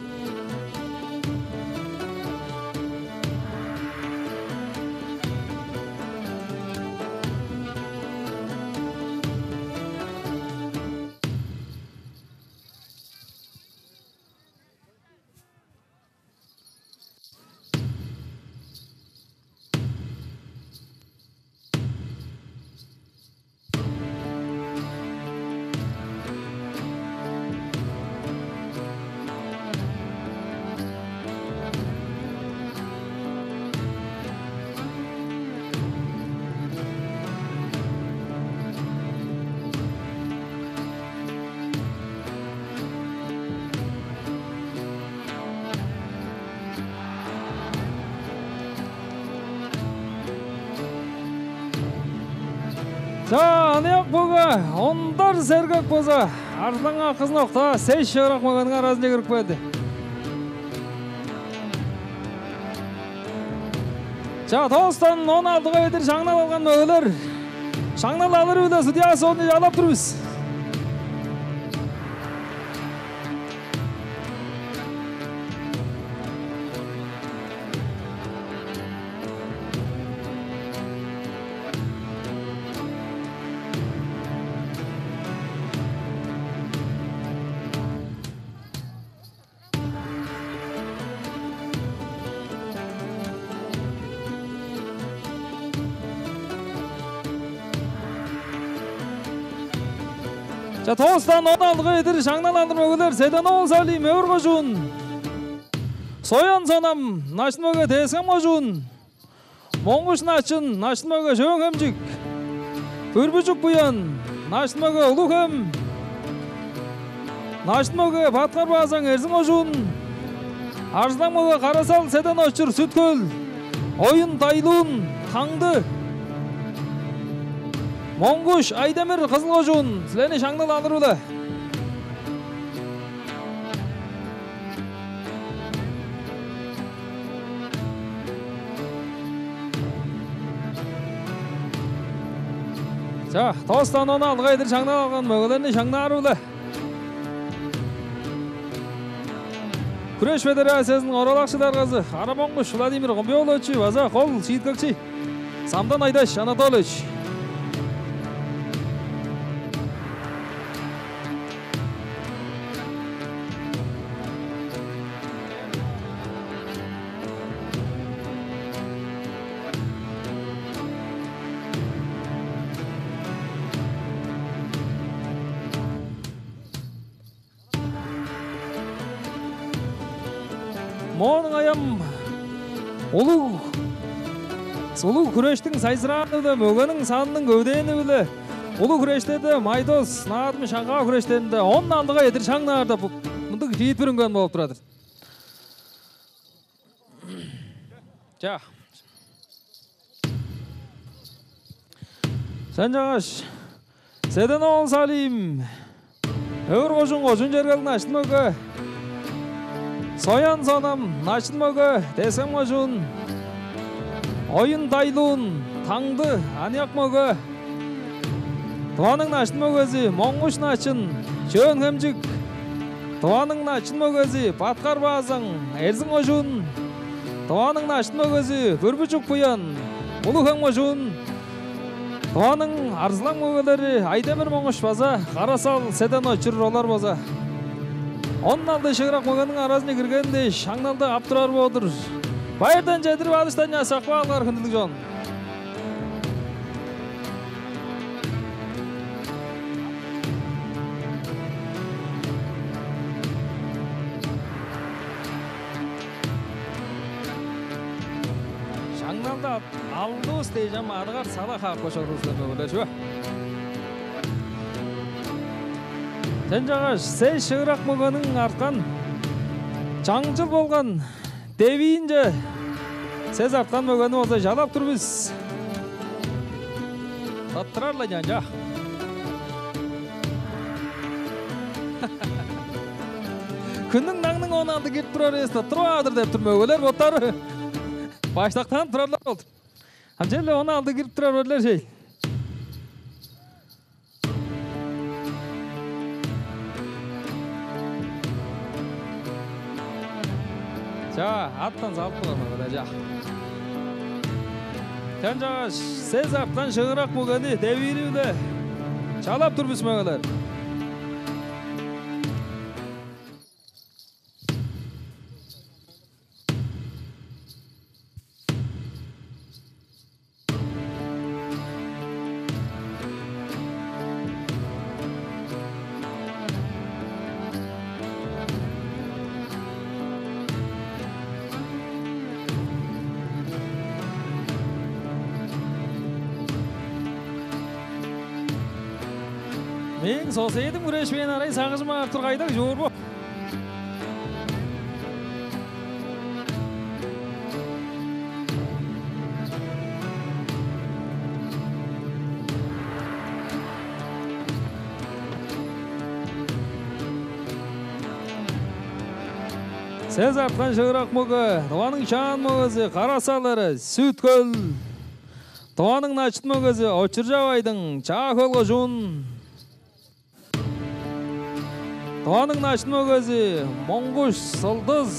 Чаа, аныяк мөге Ондар Сергек болза, арзылаң акызын октааш, сес шыырак мөгениң аразынче кирип келди. Чаа, тостан он алтыга чедир шаңнал алган мөгелер шаңнал алыры-биле судья столунче чалап тур бис. Чаа, тостан он алтыга чедир шаңнал алыр мөгелер: Седен-оол Салим, Өвүр кожуун, Соян Сонам, начын мөге, Тес-Хем кожуун, Монгуш Начын, начын мөге, Чөөн-Хемчик, Бүрбүжүк Буян, начын мөге, Улуг-Хем, начын мөге, Баткар Баазаң, Эрзин кожуун, арзылаң мөге, Кара-Сал Седен-Очур, Сүт-Хөл, Оюн Тайлуун, Таңды, Монгуш Айдемир, Кызыл кожуун. Силерни шаңнал алыр-биле. Чаа, тостан он алтыга чедир шаңнал алган мөгелерни шаңнаары-биле. Хүреш федерациязының оралакчы даргазы Кара-Монгуш Владимир Комбуй-оолович база кол шииткекчи Самдан Айдаш Анатольевич. Моон ыңай ам улуг, улуг хүрештиң сайзырааны-биле, мөгениң санының көвүдээни-биле, улуг хүрештерде Майдос, Наадым, Шагаа хүрештеринде он алтыга чедир шаңнаарда, бу, мындыг шиитпир үнген болуп турар-дыр. Чаа. Ынчангаш Седен-оол Салим, Өвүр кожуун, кожуун чергелиг, начын мөге, Соян Сонам, начын мөге, Тес-Хем кожуун, Оюн Тайлуун, Таңды, аныяк мөге, Тываның начын мөгези Монгуш Начын, Чөөн-Хемчик, Тываның начын мөгези Баткар Баазаң, Эрзин кожуун, Тываның начын мөгези Бүрбүжүк Буян, Улуг-Хем кожуун, Тываның арзылаң мөгелери Айдемир Монгуш база Кара-Сал Седен-Очур, олар база он алды шыырак мөгениң аразынче киргени дээш, шаңналды ап турар боор-дур. Байырдан чедирип, адыштан часкап алыңар, хүндүлүг чон. Шаңналды ап-, алдывыс дээш, ам адыгар сала хаап кошкарывыс-ла, мөгелер, чүве. Ынчангаш сес шыырак мөгениң арткан, чаңчыл болган девиинче сес арткан мөгени болза чалап тур бис. Тырттырар-ла, чаа. Хүннүң-даңның он алды кирип турар эвес, тырттырып алыр деп тур мөгелер боттары. Баштактан турарлар болду. Ам черле он алды кирип турар берлер шей. Чаа, аттан салып турар мөгелер, чаа. Ынчангаш сес арткан шыырак мөгени девири-биле чалап тур бис, мөгелер. Мээң соседим хүреш бээр арай сагыжым аар тур, кайда чоор бо? Сес арткан шыырак мөге, Тываның Чаан мөгези Кара-Сал Эрес, Сүт-Хөл. Тываның начын мөгези Очуржап Айдың, Чаа-Хөл кожуун. Тываның начын мөгези Моңгуш Сылдыс.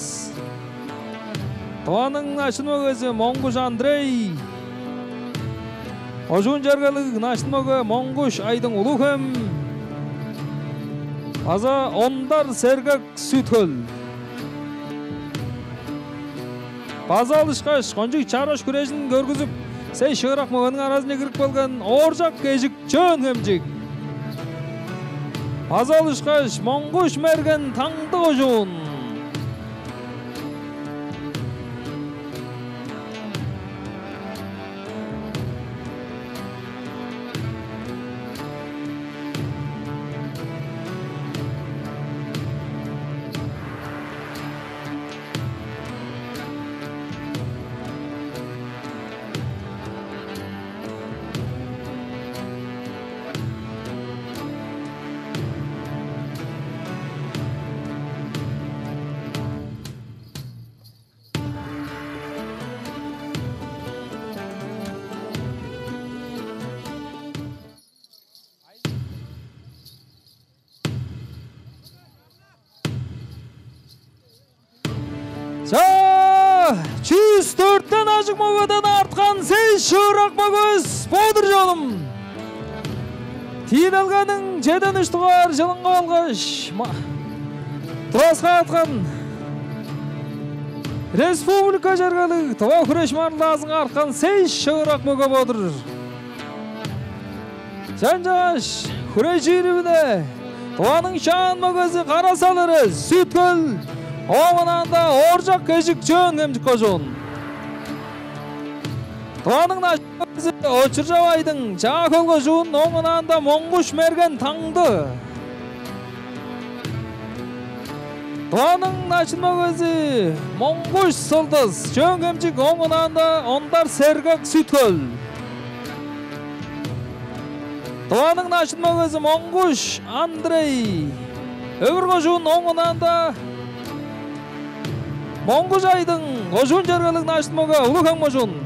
Тываның начын мөгези Моңгуш Андрей. Кожуун чергелиг начын мөге Моңгуш Айдың, Улуг-Хем. База Ондар Сергек, Сүт-Хөл. База алышкаш, кончуг чараш хүрежин көргүзүп, сес шыырак мөгениң аразынче кирип келген Ооржак Кежик, Чөөн-Хемчик. База алышкаш, Моңгуш Мерген, Таңды кожуун. Чаа, чүс дөртен ажыг мөгеден арткан сес шыырак мөгевис бо-дур, чонум. Тиилелгениң чеден үш дугаар чылынга болгаш ма-, тураскааткан республика чергелиг тыва хүреш маргылдаазынга арткан сес шыырак мөге бо-дур. Ынчангаш хүрежири-биле Тываның Чаан мөгези Кара-Сал Эрес, Сүт-Хөл, ооң ынаанда Ооржак Кежик, Чөөн-Хемчик кожуун. Тываның начын мөгези Очуржап Айдың, Чаа-Хөл кожуун, ооң ынаанда Моңгуш Мерген, Таңды. Тываның начын мөгези Моңгуш Сылдыс, Чөөн-Хемчик, ооң ынаанда Ондар Сергек, Сүт-Хөл. Тываның начын мөгези Моңгуш Андрей, Өвүр кожуун, ооң ынаанда Моңгуш Айдың, кожуун чергелиг начын мөге, Улуг-Хем кожуун.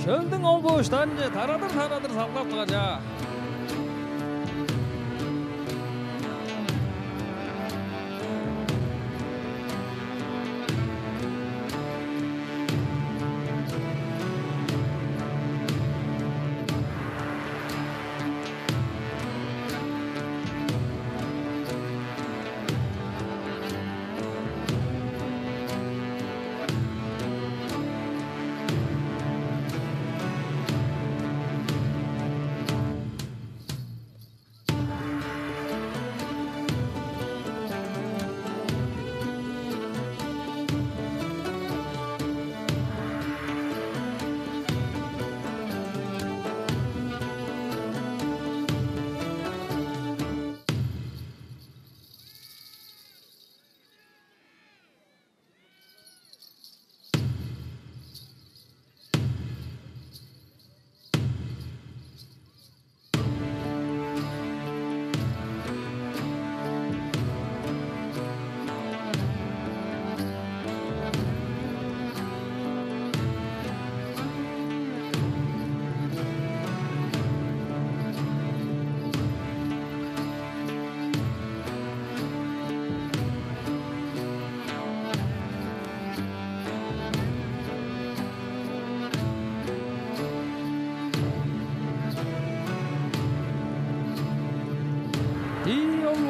Шөлдүң ол-бо уштарынче тарадыр-тарадыр салгап турар, чаа.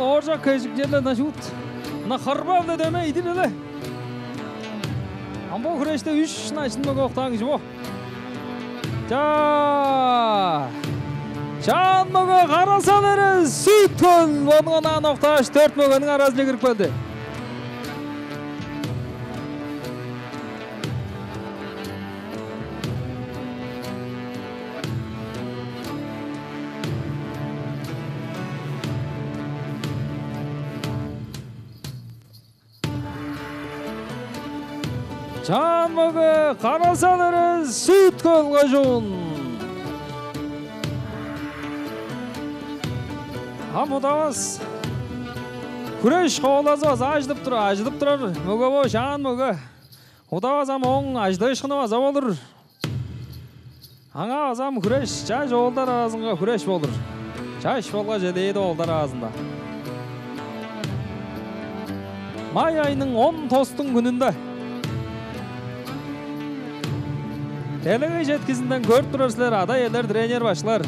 Ооржак Кежик черле на шуут. На харба-биле дөмей идир эле. Ам бо хүреште үш начын мөге октаан кижи бо. Чаа! Чаан мөге Карасал Эрес, Сүт-Хөл, ону онаан октааш, дөрт мөгениң аразынче кирип келди. Чаан мөге Карасал Эрес, Сүт-Хөл кожуун. Ам удавас. Хүреш ховалазы база ажыдып тур, ажыдып турар мөге бо, чаан мөге. Удавас ам ооң ажыдыышкыны база болур. Аңаа база ам хүреш, чаш оолдар аразынга хүреш болур. Чаш болгаш элээди оолдар аразында. Май айының он тостуң хүнүнде делегей четкизинден көрүп турар силер, ада-иелер, тренер башкылар.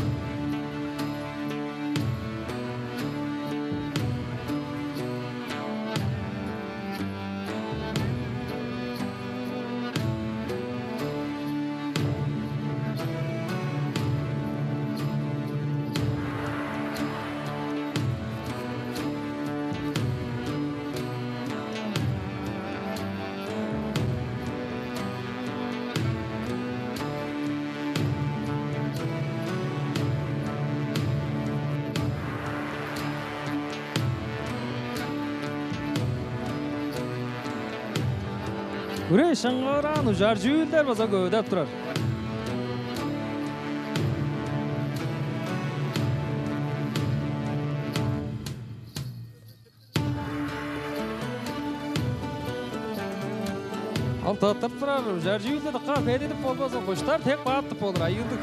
Хүреш чаңгыраан, ужар чүүлдер база көвүдеп турар. Ол тыттырып турар, ужар чүүлдү дыка хедидип болбаза, куштар тек бааттып болур, айыылдыг.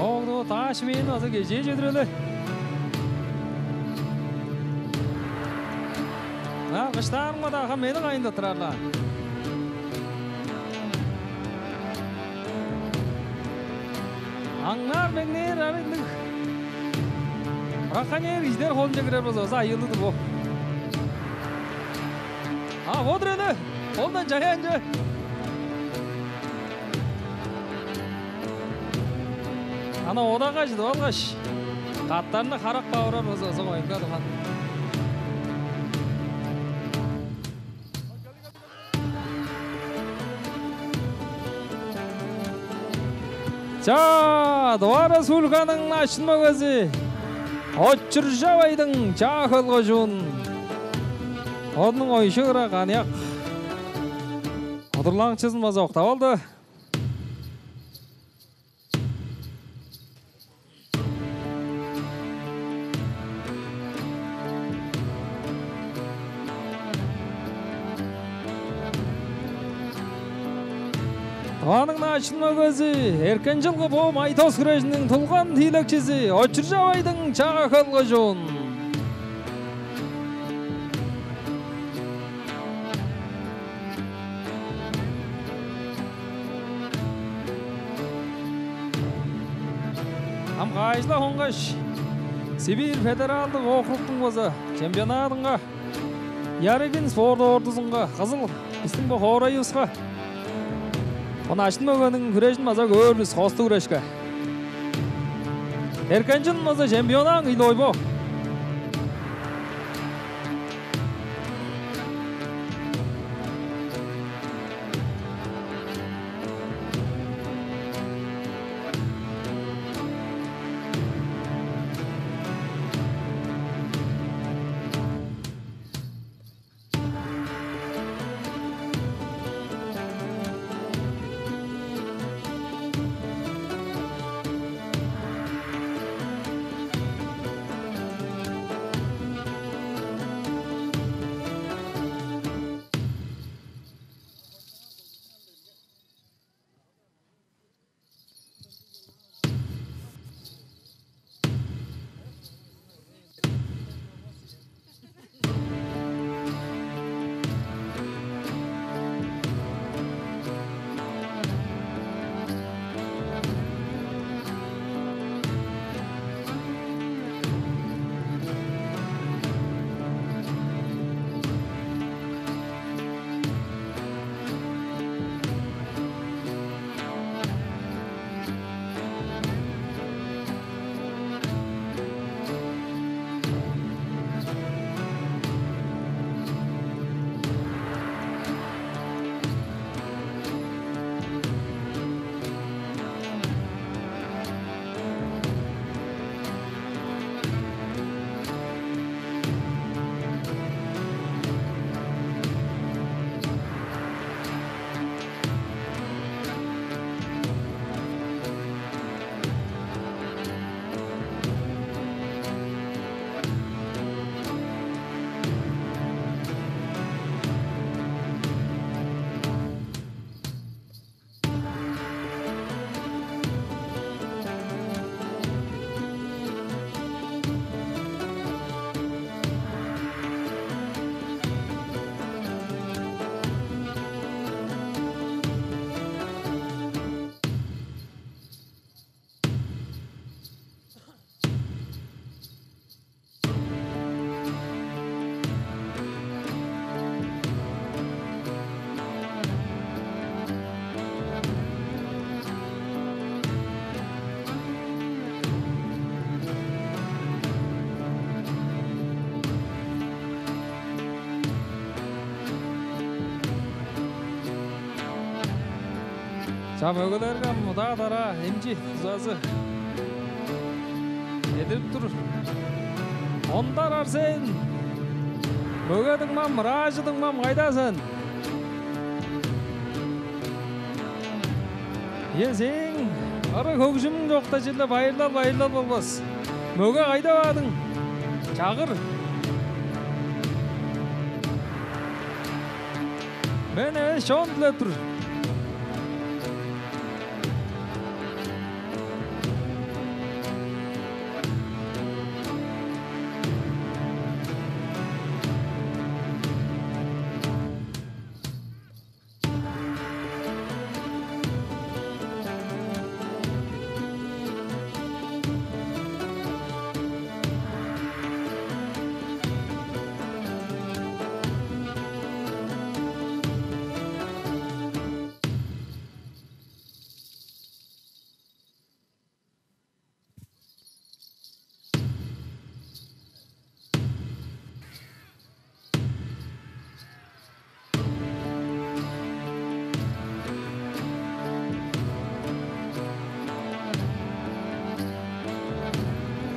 Оогду тааш мээни база кежээ чедире-ле. Ынаар кыштаарымга-даа ам мени кайында турар-ла. Аңнаар-меңнээр ары ындыг браконьер кижилер холунче кирер болза, база айыылдыг-дыр бо. А, бо-дур эле, холдан чаяанчы. Ана одага чыдып алгаш, каттарны карак бавырар болза, база коюнга турган. Чаа, Тыва Республиканың начын мөгези Очуржап Айдың, Чаа-Хөл кожуун. Оонуң ойжу кыра аныяк удурланыкчызын база октап алды. Тываның начын мөгези, эрткен чылгы бо май тос хүрежиниң тулган тиилекчизи Очуржап Айдың, Чаа-Хөл кожуун. Ам каажыла хонгаш, Сибирь федералдыг округтуң база чемпионадынга, Ярыгин спорт ордузунга, Кызыл, бистиң бо хоорайывыска, бо начын мөгениң хүрежин база көөр бис, хостуг хүрешке. Эрткен чылын база чемпионаан киилиг ойбо. Чаа, мөгелерге ам удаа-дараа эмчи дузазы чедирип тур. Ондар Арсен, мөге дуңмам, ыраажы дуңмам, кайда сен? Ийе, сээң ыры-хөгжүмүң чокта черле байырлал, байырлал болбас. Мөге, кайда баадың? Чагыр. Мен эвес, чон дилеп тур.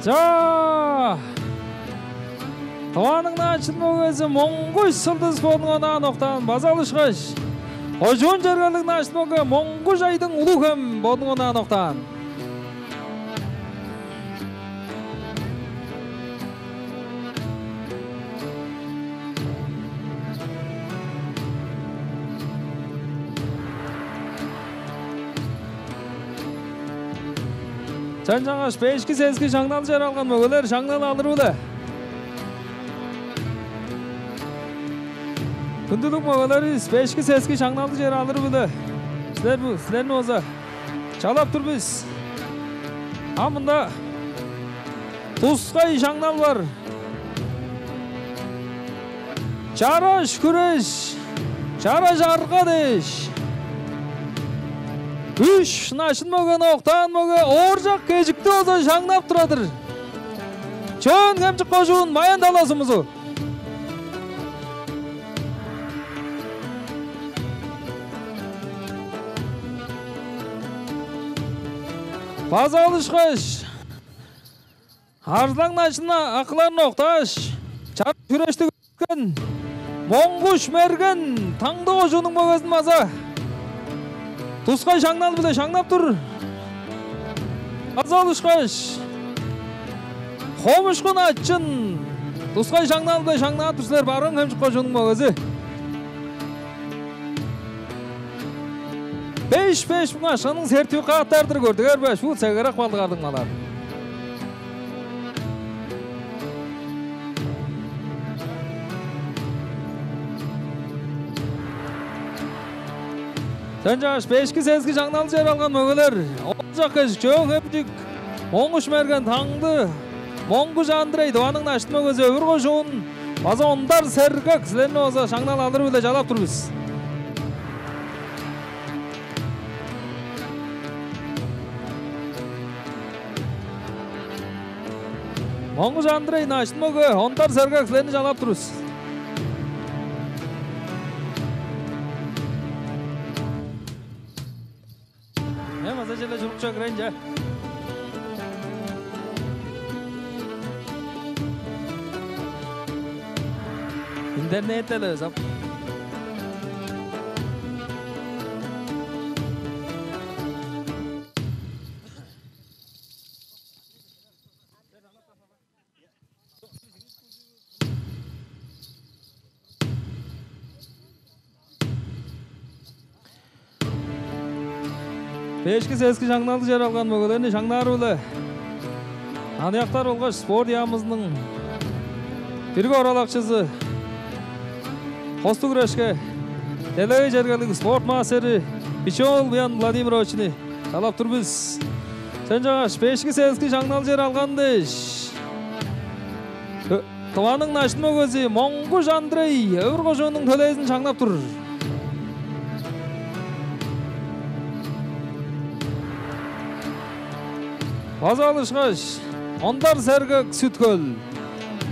Чаа! Тываның Начын мөгези Моңгуш Сылдыс бодунга онаан октаан, база ол ышкаш кожуун чергелиг Начын мөге Моңгуш Айдың, Улуг-Хем, бодунга онаан октаан. Чаа, ынчангаш бешки, сески шаңналче алган мөгелер шаңнал алыр-биле. Хүндүлүг мөгелеривис, бешки, сески шаңналды чер алыр-биле. Силер бу, силерни база чалап тур бис. А мында тускай шаңнал бар. Чараш хүреш, чараш арга дээш, үш начын мөгени октаан мөге Ооржак Кежикти база шаңнап турар-дыр. Чөөн-Хемчик кожуун, Баян-Тала сумузу. База ол ышкаш арзылаң начын акыларын октааш, чараш хүрешти көргүзген Моңгуш Мерген, Таңды кожууннуң мөгезин база тускай шаңнал-биле шаңнап тур. База ол ышкаш Хомушку Начын тускай шаңнал-биле шаңнап тур силер, Барыын-Хемчик кожууннуң мөгези. Беш, беш муң акшаның сертификаттары-дыр, көрдүңер бе? Шуут сегерек балдыг ардыңмалар. Чаа, ынчангаш бешки, сески шаңналды чер алган мөгелер: Ооржак Кежик, Чөөн-Хемчик, Моңгуш Мерген, Таңды, Моңгуш Андрей, Тываның Начын мөгези, Өвүр кожуун, база Ондар Сергек, силерни база шаңнал алыры-биле чалап тур бис. Моңгуш Андрей, Начын мөге, Ондар Сергек, силерни чалап тур бис. Мен база черле чурукче кирейн че. Интернетте-ле өзем. Бешки, сески шаңналды чер алган мөгелерни шаңнаары-биле аныяктар болгаш спорт яамызының бирги оралакчызы, хостуг хүрешке делегей чергелиг спорт мастери Биче-оол Буян Владимировични чалап тур бис. Чаа, ынчангаш бешки, сески шаңналды чер алган дээш, Тываның Начын мөгези Моңгуш Андрей, Өвүр кожууннуң төлээзин шаңнап тур. База ол ышкаш Ондар Сергек, Сүт-Хөл,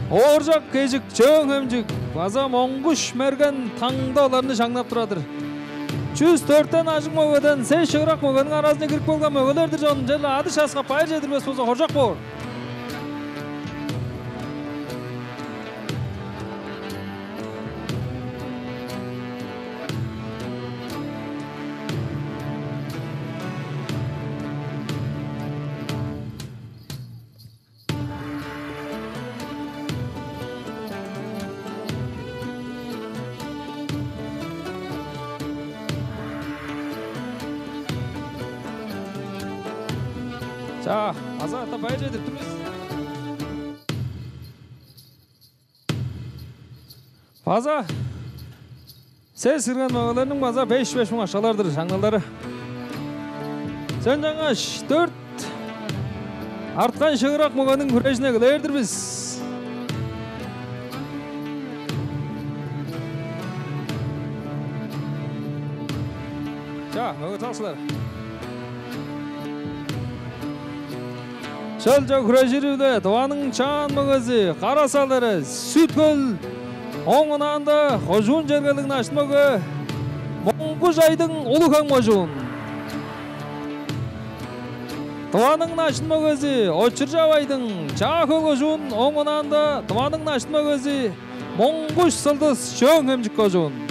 Ооржак Кежик, Чөөн-Хемчик, база Моңгуш Мерген, Таңды, оларны шаңнап турар-дыр. Чүс дөртен ажыг мөгеден сес шыырак мөгениң аразынче кирип келген мөгелер-дир, чон. Черле адыш часкап, байыр чедирбес болза, хоржок боор. Чаа, аза-ата байыр чедирип тур бис. База сес кирген мөгелерниң база беш-беш муң акшалар-дыр шаңналдары. Ынчангаш дөрт арткан шыырак мөгениң хүрежин эгелээр-дир бис. Чаа, мөге-чалчылар. Шөлче хүрежири-биле Тываның Чаан мөгези Кара-Сал Эрес, Сүт-Хөл, ооң ынаанда кожуун чергелиг начын мөге Моңгуш Айдың, Улуг-Хем кожуун. Тываның начын мөгези Очуржап Айдың, Чаа-Хөл кожуун, ооң ынаанда Тываның начын мөгези Моңгуш Сылдыс, Чөөн-Хемчик кожуун.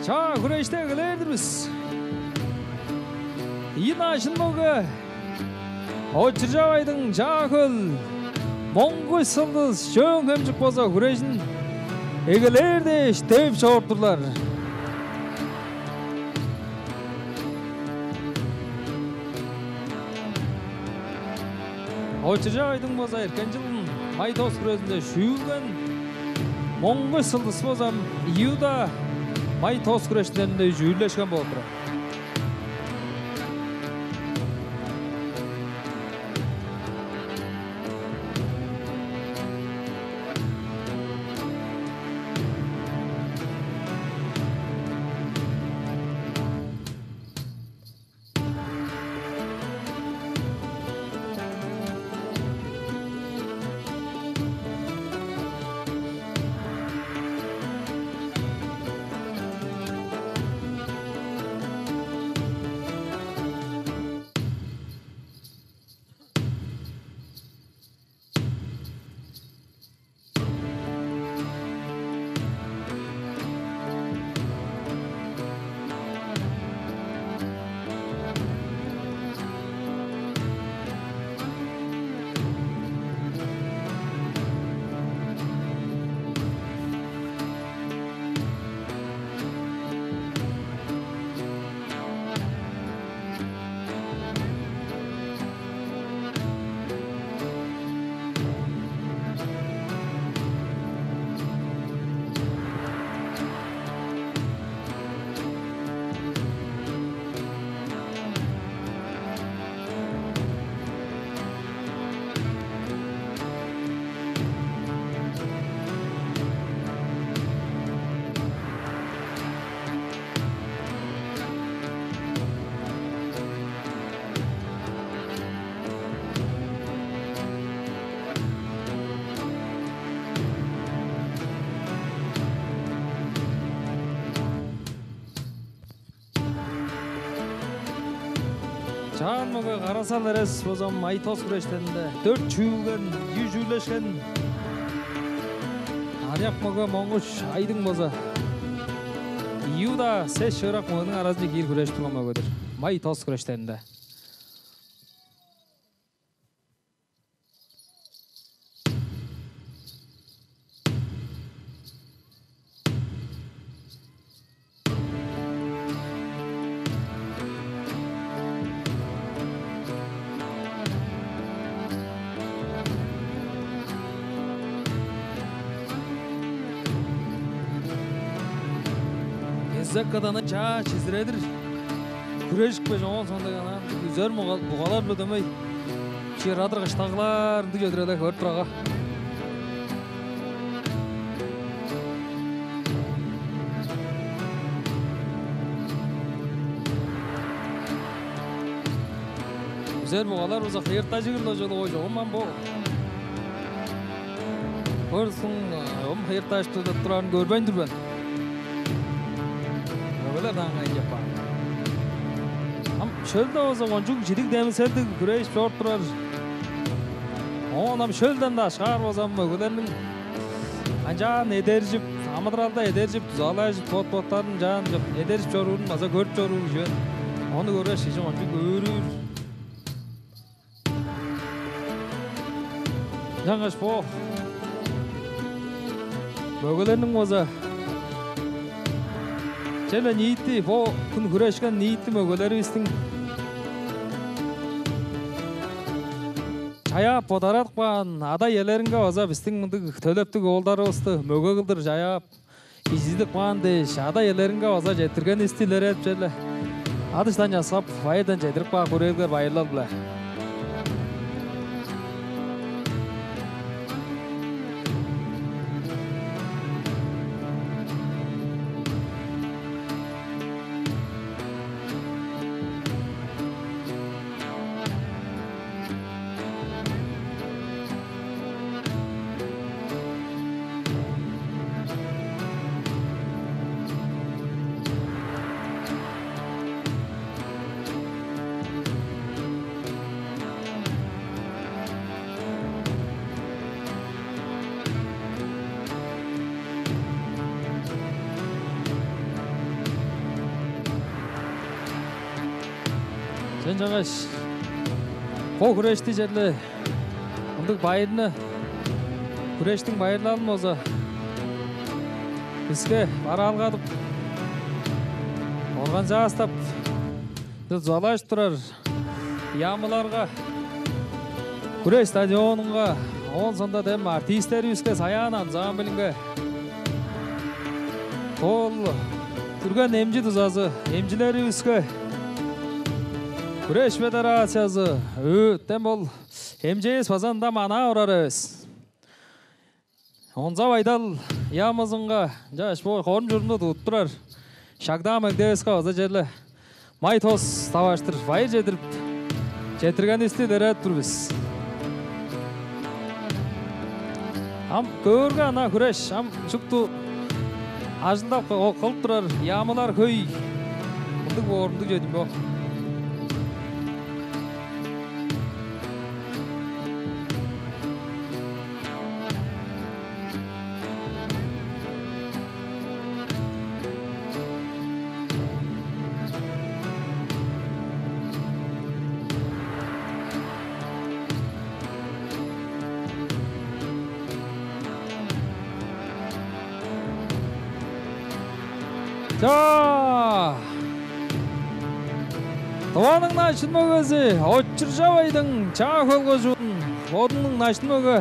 Чаа, хүрешти эгелээр-дир бис. Ийи начын мөге Очуржап Айдың, Чаа-Хөл, Моңгуш Сылдыс, Чөөн-Хемчик болза хүрежин эгелээр дээш девип чоруп турлар. Очуржап Айдың болза эрткен чылын май тос хүрежинде шүүлген, Моңгуш Сылдыс болза ийи удаа май тос хүрештеринде шүүлешкен болуп турар. Чаан мөге Карасал Эрес база ам май тос хүрештеринде дөрт чүүлген, ийи чүүлешкен. Аныяк мөге Монгуш Айдың база ийи-даа сес шыырак мөгениң аразынче киир хүрежип турган мөге-дир. Май тос хүрештеринде. Кезек каданын чаа чизиредир. Хүрежипкеш, оон соонда анаан үзер муга-, бугалар-биле дөмей чер адыр кыштаглаар ындыг чөдүрелер көрүп турарга. Үзер бугалар болза хыйыртажыыр-ла чүве болгай чогум, ам бо көрүстүң ам хыйыртажып турарын көрбейн тур мен. Мөгелер даан кайын чаппаан. Ам шөлде болза кончуг чидиг демиселдиг хүрежип чоруп турар. Оон ам шөлден дашкаар болза, ам мөгелерниң канчаан эдержип, амыдыралда эдержип, дузалажып, бот-боттарын чаан эдержип чоруурун база көрүп чоруур кижи мен. Ону көргеш, кижи кончуг өөрүүр. Ынчангаш бо мөгелерниң болза черле ниити, бо хүн хүрешкен ниити мөгелеривистиң чаяап-бодарадып каан ада-иелеринге база бистиң мындыг төлептиг оолдарывысты мөге кылдыр чаяап, кижизидип каан дээш, ада-иелеринге база четтиргенивисти илередип, черле адыштан часкап, байырдан чедирип каан хүрээлгер, байырлал-биле. Ынчангаш бо хүрешти черле мындыг байырны, хүрештиң байырлалын болза биске бараалгадып, организастап, дузалажып турар яамыларга, хүреш стадионунга, оон соонда дем артистеривиске, «Саян» ансамблинге, ол дүрген эмчи дузазы эмчилеривиске, хүреш федерациязы, өө, дем ол эмчивис база ында манаа орар эвес. Онза байдал яамызынга, ынчаш бо хорум-чурумну тудуп турар шагдаа меңдевиске база черле май тос таварыштыр байыр чедирип, четтиргенивисти илередип тур бис. Ам көөрге, ана хүреш ам шупту ажылдап кы-, кылып турар яамылар хөй. Мындыг боор, мындыг чедим бо. Чаа! Тываның начын мөгези Очуржап Айдың, Чаа-Хөл кожуун, бодунуң начын мөге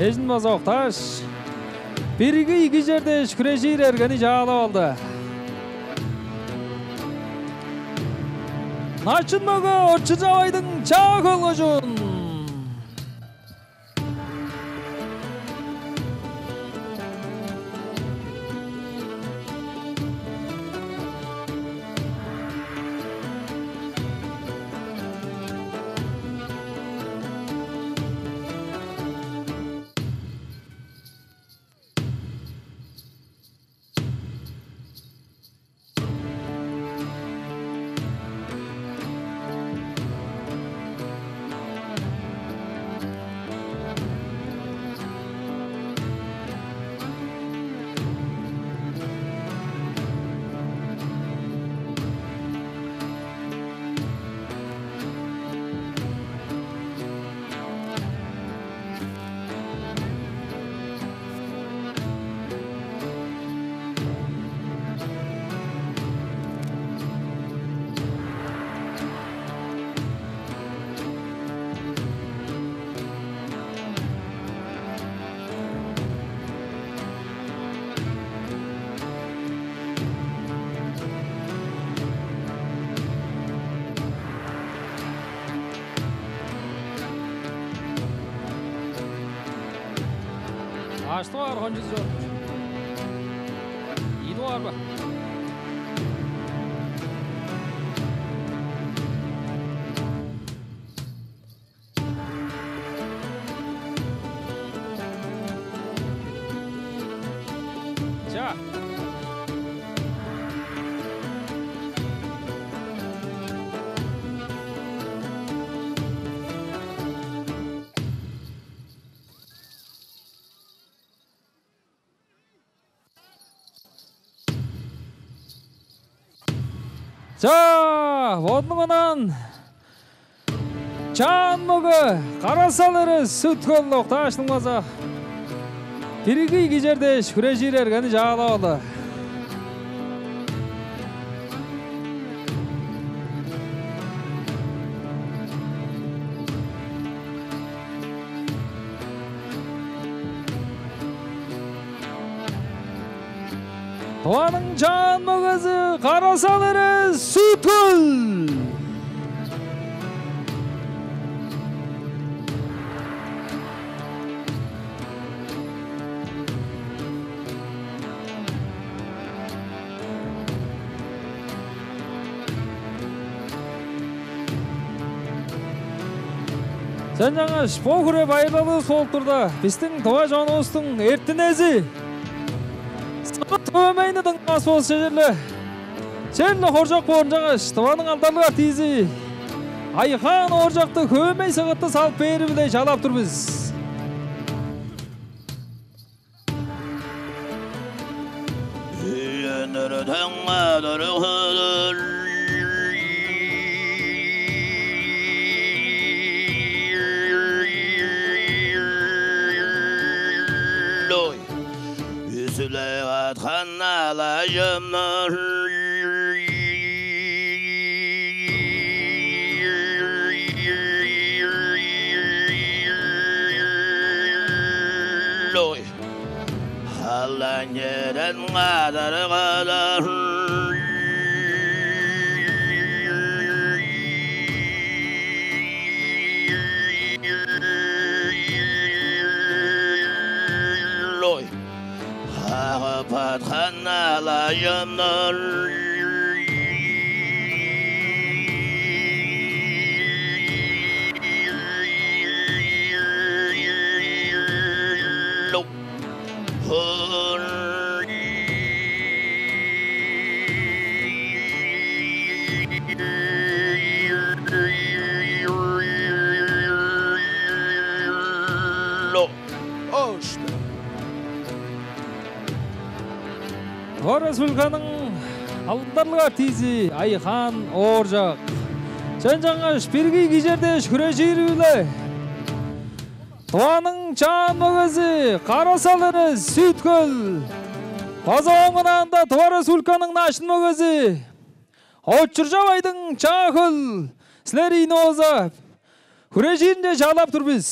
эжин база октааш, бирги-ийиги чер дээш хүрежир эргени чаалап алды. Начын мөге Очуржап Айдың, Чаа-Хөл кожуун. Каш дугаар кончуг чор? Ийи дугаар ба? Чаа. Чаа, бодунуң ынаан чаан мөге Кара-Сал Эрес, Сүт-Хөл, октааш, ынчалза-даа бирги кижер дээш хүрежир эргени чаалап алды. Тываның чаан мөгези Кара-Сал Эрес, Сүт-Хөл. Ынчангаш бо хире байырлалывыс болуп турда, бистиң тыва чонувустуң эртинези Сыгыт Хөөмейни дыңнавас болза, черле, черле хоржок боор. Ынчангаш Тываның алдарлыг артизи Айхаан Ооржакты, Хөөмей Сыгытты салып бээри-биле чалап тур бис. Үеннер таңадыр кылыр. Ой, үзүлеп аткан алажымнар. Ой. Халаң черен кадаргада. Ой. Агып аткан алажымнар. Ой. Тыва Республиканың алдарлыг артизи Айхаан Ооржак. Ынчангаш бирги кижер дээш хүрежири-биле Тываның чаан мөгези Кара-Сал Эрес, Сүт-Хөл, база ооң ынаанда Тыва Республиканың начын мөгези Очуржап Айдың, Чаа-Хөл, силер ийин болза хүрежиринче чалап тур бис.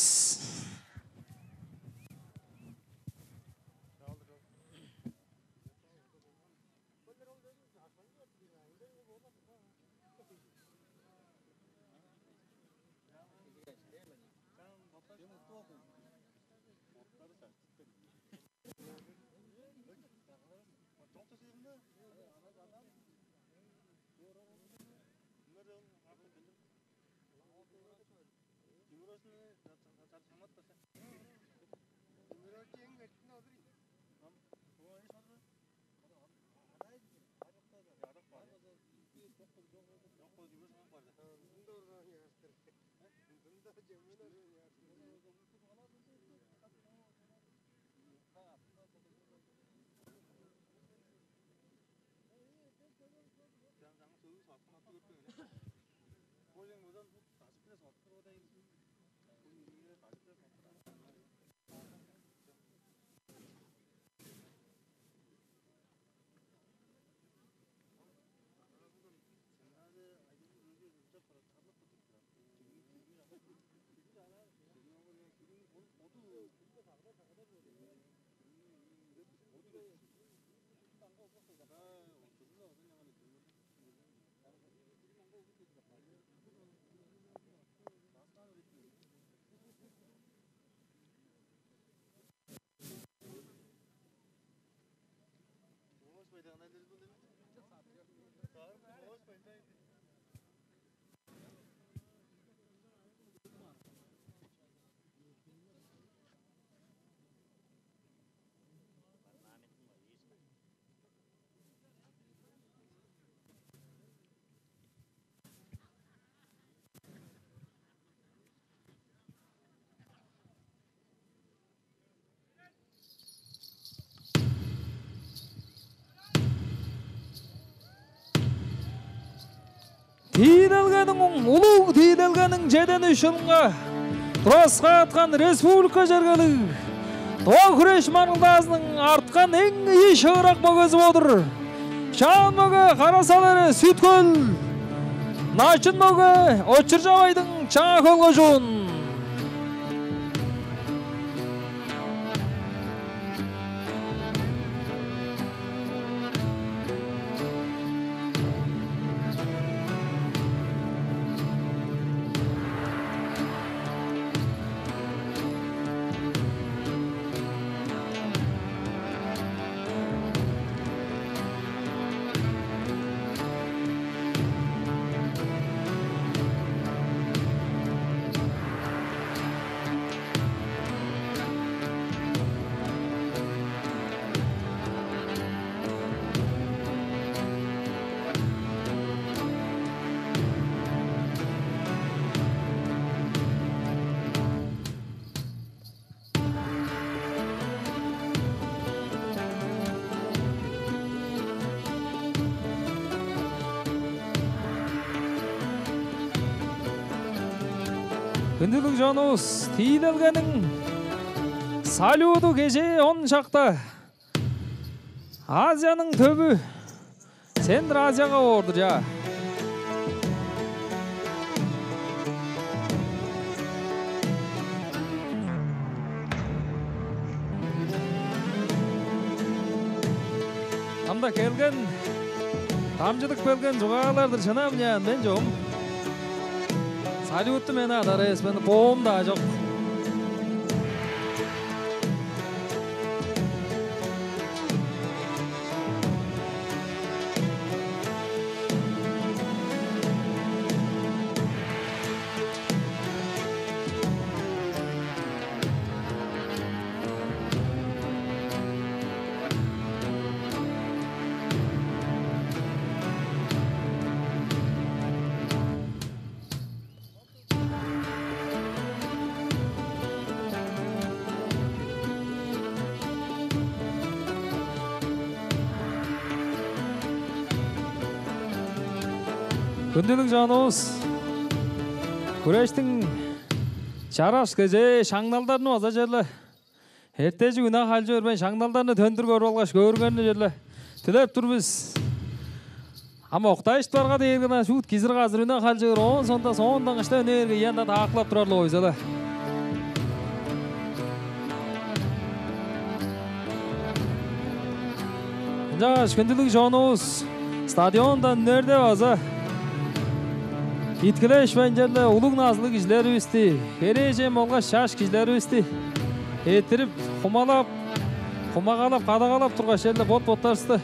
Тиилелгениң, улуг тиилелгениң чеден үш чылынга тураскааткан республика чергелиг тыва хүреш маргылдаазының арткан эң ийи шыырак мөгези болур. Чаан мөге Кара-Сал Эре, Сүт-Хөл, начын мөге Очур-Чавайдың Чаа-Хөл кожуун. Хүндүлүг чонувус, тиилелгениң салюду кежээ он шакта Азияның төвү Центр Азияга боор-дур, чаа. Ам-даа келген, дамчыдып келген чугаалар-дыр, шынап-ла, мен чогум салютту мен адар эвес мен, боом-даа чок. Хүндүлүг чонувус, хүрештиң чараш кежээ шаңналдарын база черле эртежик үне халчы бербейн, шаңналдарны төндүр көрүп алгаш, көөрүңерни черле дилеп тур бис. Ам октааш барга дээрге-даа шуут кизир-казыр үне халчы бээр, оон соонда соондан кышта үнээрге ыянда таакылап турар-ла ойза-ла. Ынчангаш, хүндүлүг чонувус, стадиондан үнерде база иткилешпейн, черле улуг назылыг кижилеривисти, херээжен болгаш чаш кижилеривисти эрттирип, хумалап, хумагалап, кадагалап тургаш, черле бот-боттарывысты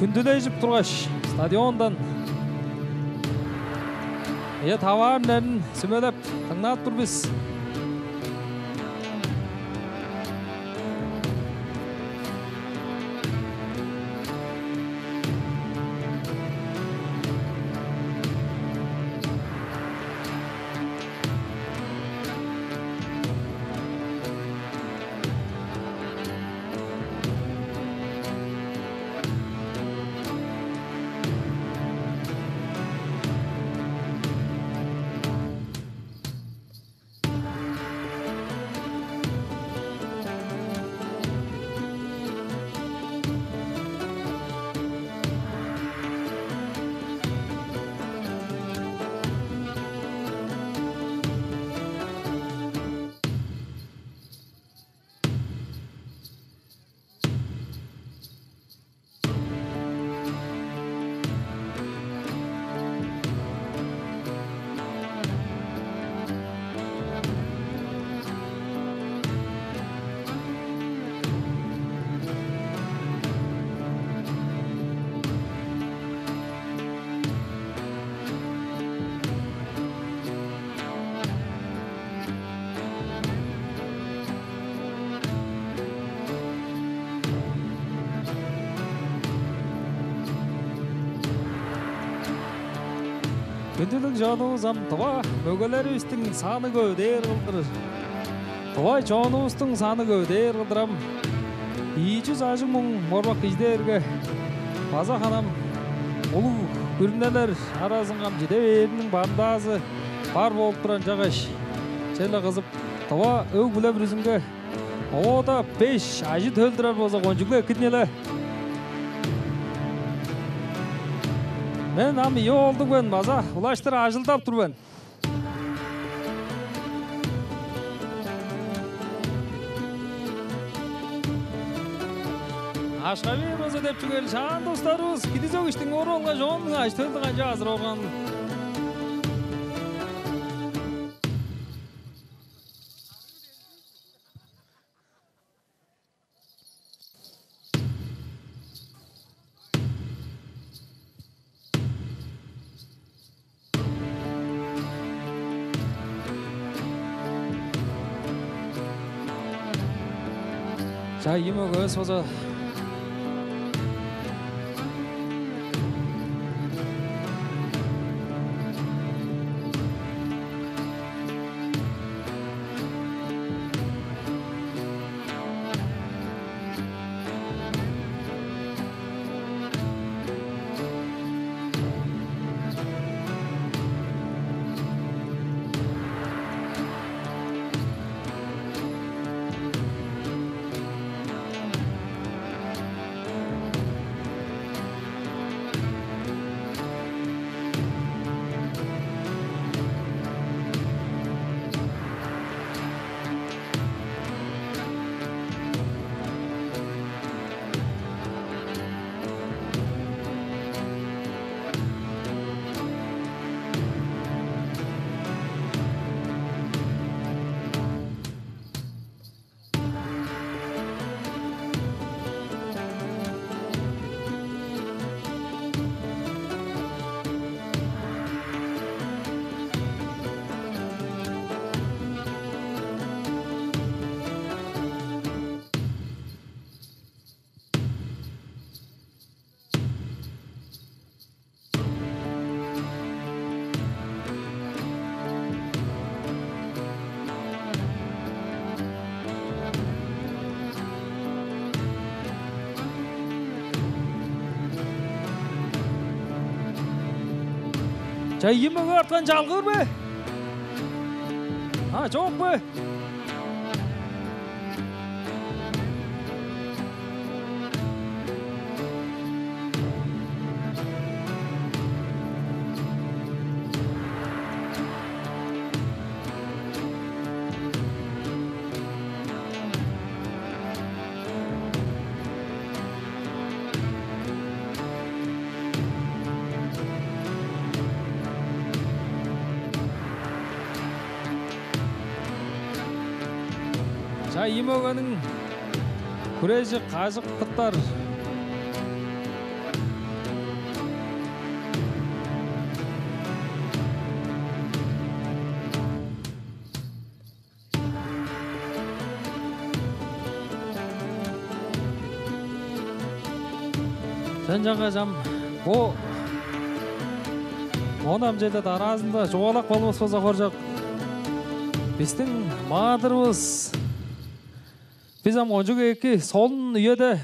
хүндүлежип тургаш, стадиондан, ийе, таваарыннарын сүмелеп, дыңнап тур бис. Хүндүлүг чонувус, ам тыва мөгелеривистиң саны көвүдээр кылдыр, тыва чонувустуң саны көвүдээр кылдыр ам ийи чүс ажыг муң морбак кижи дээрге База ханам улуг күрүнелер аразынга ам чиде бээриниң барымдаазы бар болуп турар, ынчангаш черле кызып, тыва өг-бүле бүрүзүнге оода беш ажы-төл турар болза, кончуг-ла эки-дир ийин але. Мен ам ийи оолдуг мен, база улаштыр ажылдап тур мен. Акша бээр болза деп чүгел, шаанда улустарывыс кидис өгүштүң ору болгаш оон ажы-төлдү канчап азырап орган. Чаа, ийи мөгевис болза. Чаа, ийи мөге арткан, чалгыыр бе? А, чок бе? Чаа, ийи мөгениң хүрежи кажык кыптар. Ынчангаш ам бо, оон ам чеде дараазында чугаалап калбас болза, хоржок. Бистиң маадырывыс, бис ам кончуг эки солун үеде,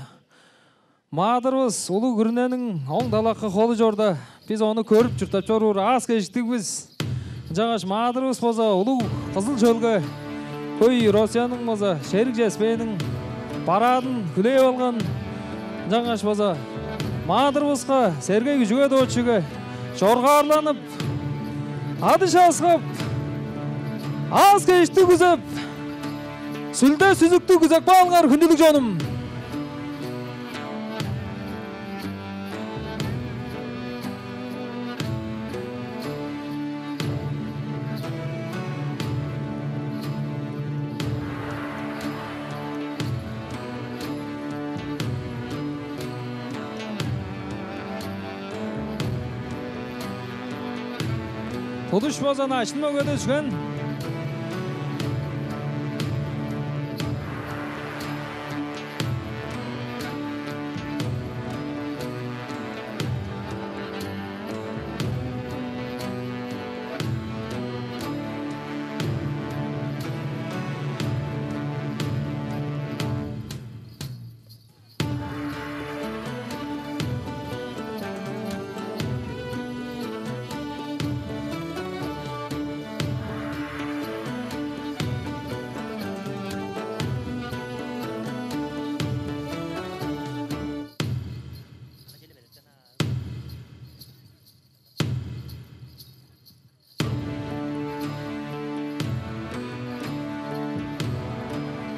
маадырывыс улуг күрүнениң оң талакы холу чорда, бис ону көрүп чурттап чоруур аас-кежиктиг бис. Ынчангаш маадырывыс болза улуг Кызыл шөлге, хөй Россияның база шериг чеспээниң парадын хүлээп алган. Ынчангаш база маадырывыска, Сергей Күжүгетовичиге чоргаарланып, адыш ааскап, аас-кежиктиг күзеп, сүлде-сүзүктү күзеп каалыңар, хүндүлүг чонум. Тудуш база начын мөгеде дүшкен.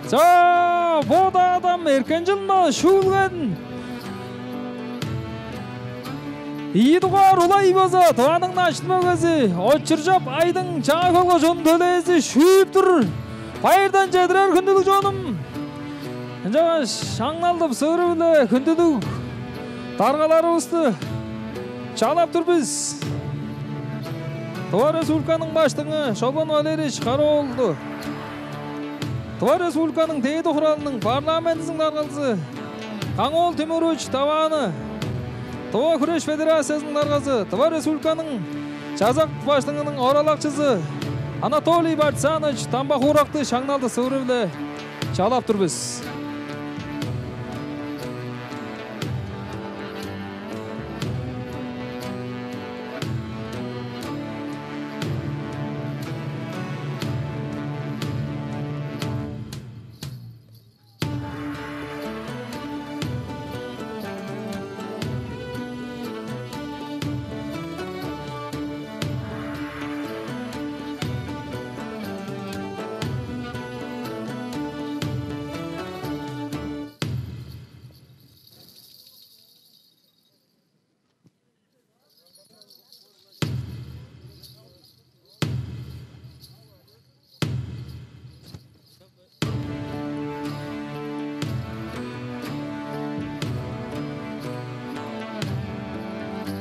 Чаа, бо-даа адам эргенчилма шүүлген. Ийи дугаар улай база Тываның начын мөгези Очуржап Айдың, Чаа-Хөл кожуун төлээзи шүүп тур. Байырдан чедирер, хүндүлүг чонум. Ынчангаш шаңналдып сывыры-биле хүндүлүг даргаларывысты чалап тур бис. Тыва Республиканың Баштыңы Шолбан Валерьевич Кара-оолду, Тыва Республиканың Дээди Хуралының Парламентизиниң даргазы Каң-оол Тимурович Таваны, Тыва хүреш федерациязының даргазы, Тыва Республиканың Чазак Баштыңының оралакчызы Анатолий Бальцанович Дамба-Хууракты шаңналдып сывыры-биле чалап тур бис.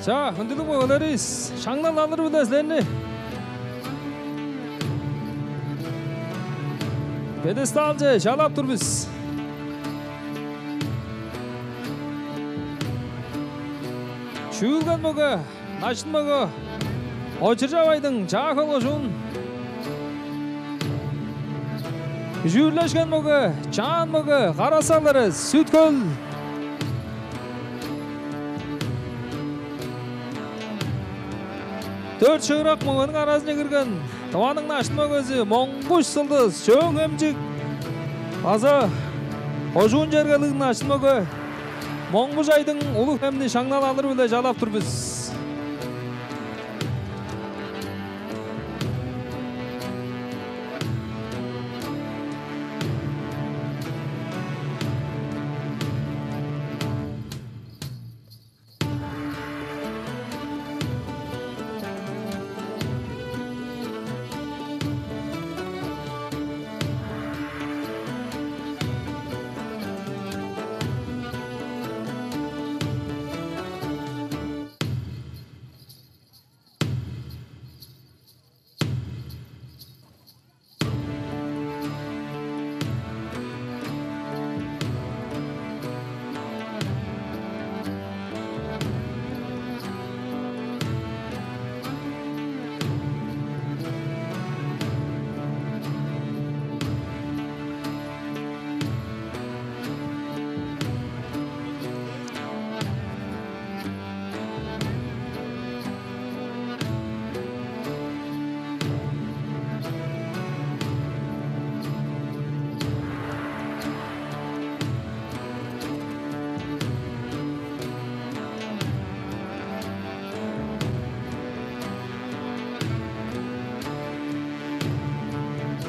Чаа, хүндүлүг мөгелеривис, шаңнал алыры-биле силерни пьедесталче чалап тур бис. Шүүлген мөге, начын мөге Очуржап Айдың, Чаа-Хөл кожуун. Үжүүрлешкен мөге, чаан мөге Кара-Сал Эрес, Сүт-Хөл. Дөрт шыырак мөгениң аразынче кирген Тываның начын мөгези Монгуш Сылдыс, Чөөн-Хемчик, база кожуун чергелиг начын мөге Монгуш Айдың, Улуг-Хемни шаңнал алыры-биле чалап тур бис.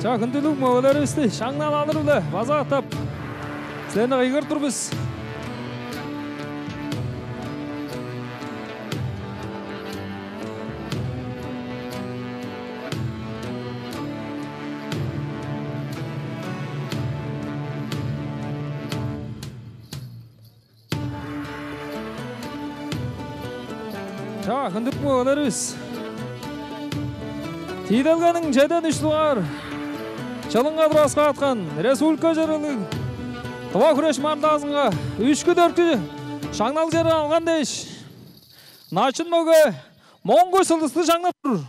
Чаа, хүндүлүг мөгелеривисти шаңнал алыры-биле база катап силерни кыйгырып тур бис. Чаа, хүндүлүг мөгелеривис, тииделгениң чеден үш дугаар чылынга тураскааткан республика чергелиг тыва хүреш маргылдаазынга үшкү-дөрткү шаңнал черни алган дээш, начын мөге Монгуш Сылдысты шаңнап тур.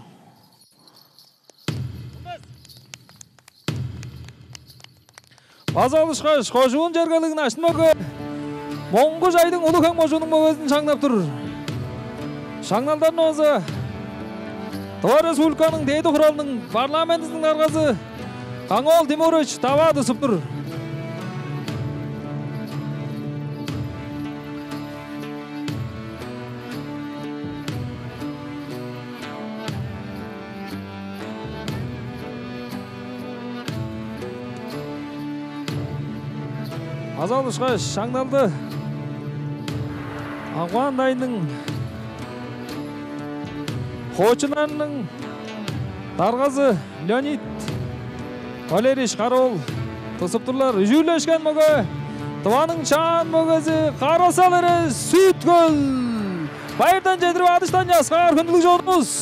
База ол ышкаш кожуун чергелиг начын мөге Монгуш Айдың, Улуг-Хем кожууннуң мөгезин шаңнап тур. Шаңналдарны болза Тыва Республиканың Дээди Хуралының Парламентизиниң даргазы Каң-оол Тимурович Тава тыпсып тур. База алышкаш, шаңналды Агван дайынның хоочуннарының даргазы Леонид Валерьевич Кара-оол тызып турлар. Үжүүрлешкен мөге, Тываның чаан мөгези Кара-Сал Эрес, Сүт-Хөл. Байырдан чедирип, адыштан часкаар, хүндүлүг чонувус.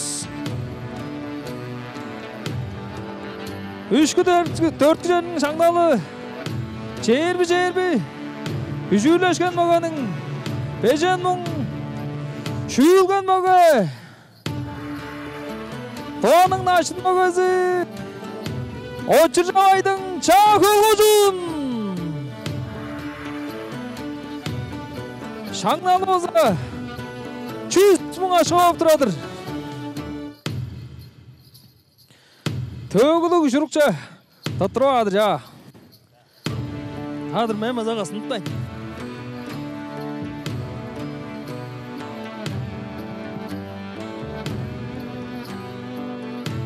Үшкү, дөрткү, дөрткү черниң шаңналы чээрби чээрби үжүүрлешкен мөгениң бежен муң шүүлген мөге, Тываның начын мөгези Очуржап Айдың, Чаа-Хөл кожуун. Шаңналы болза чүс муң акша болуп турар-дыр. Төөгүлүг шурукче тыттырып аар-дыр, чаа. Адыр, мен база кызын туптайн.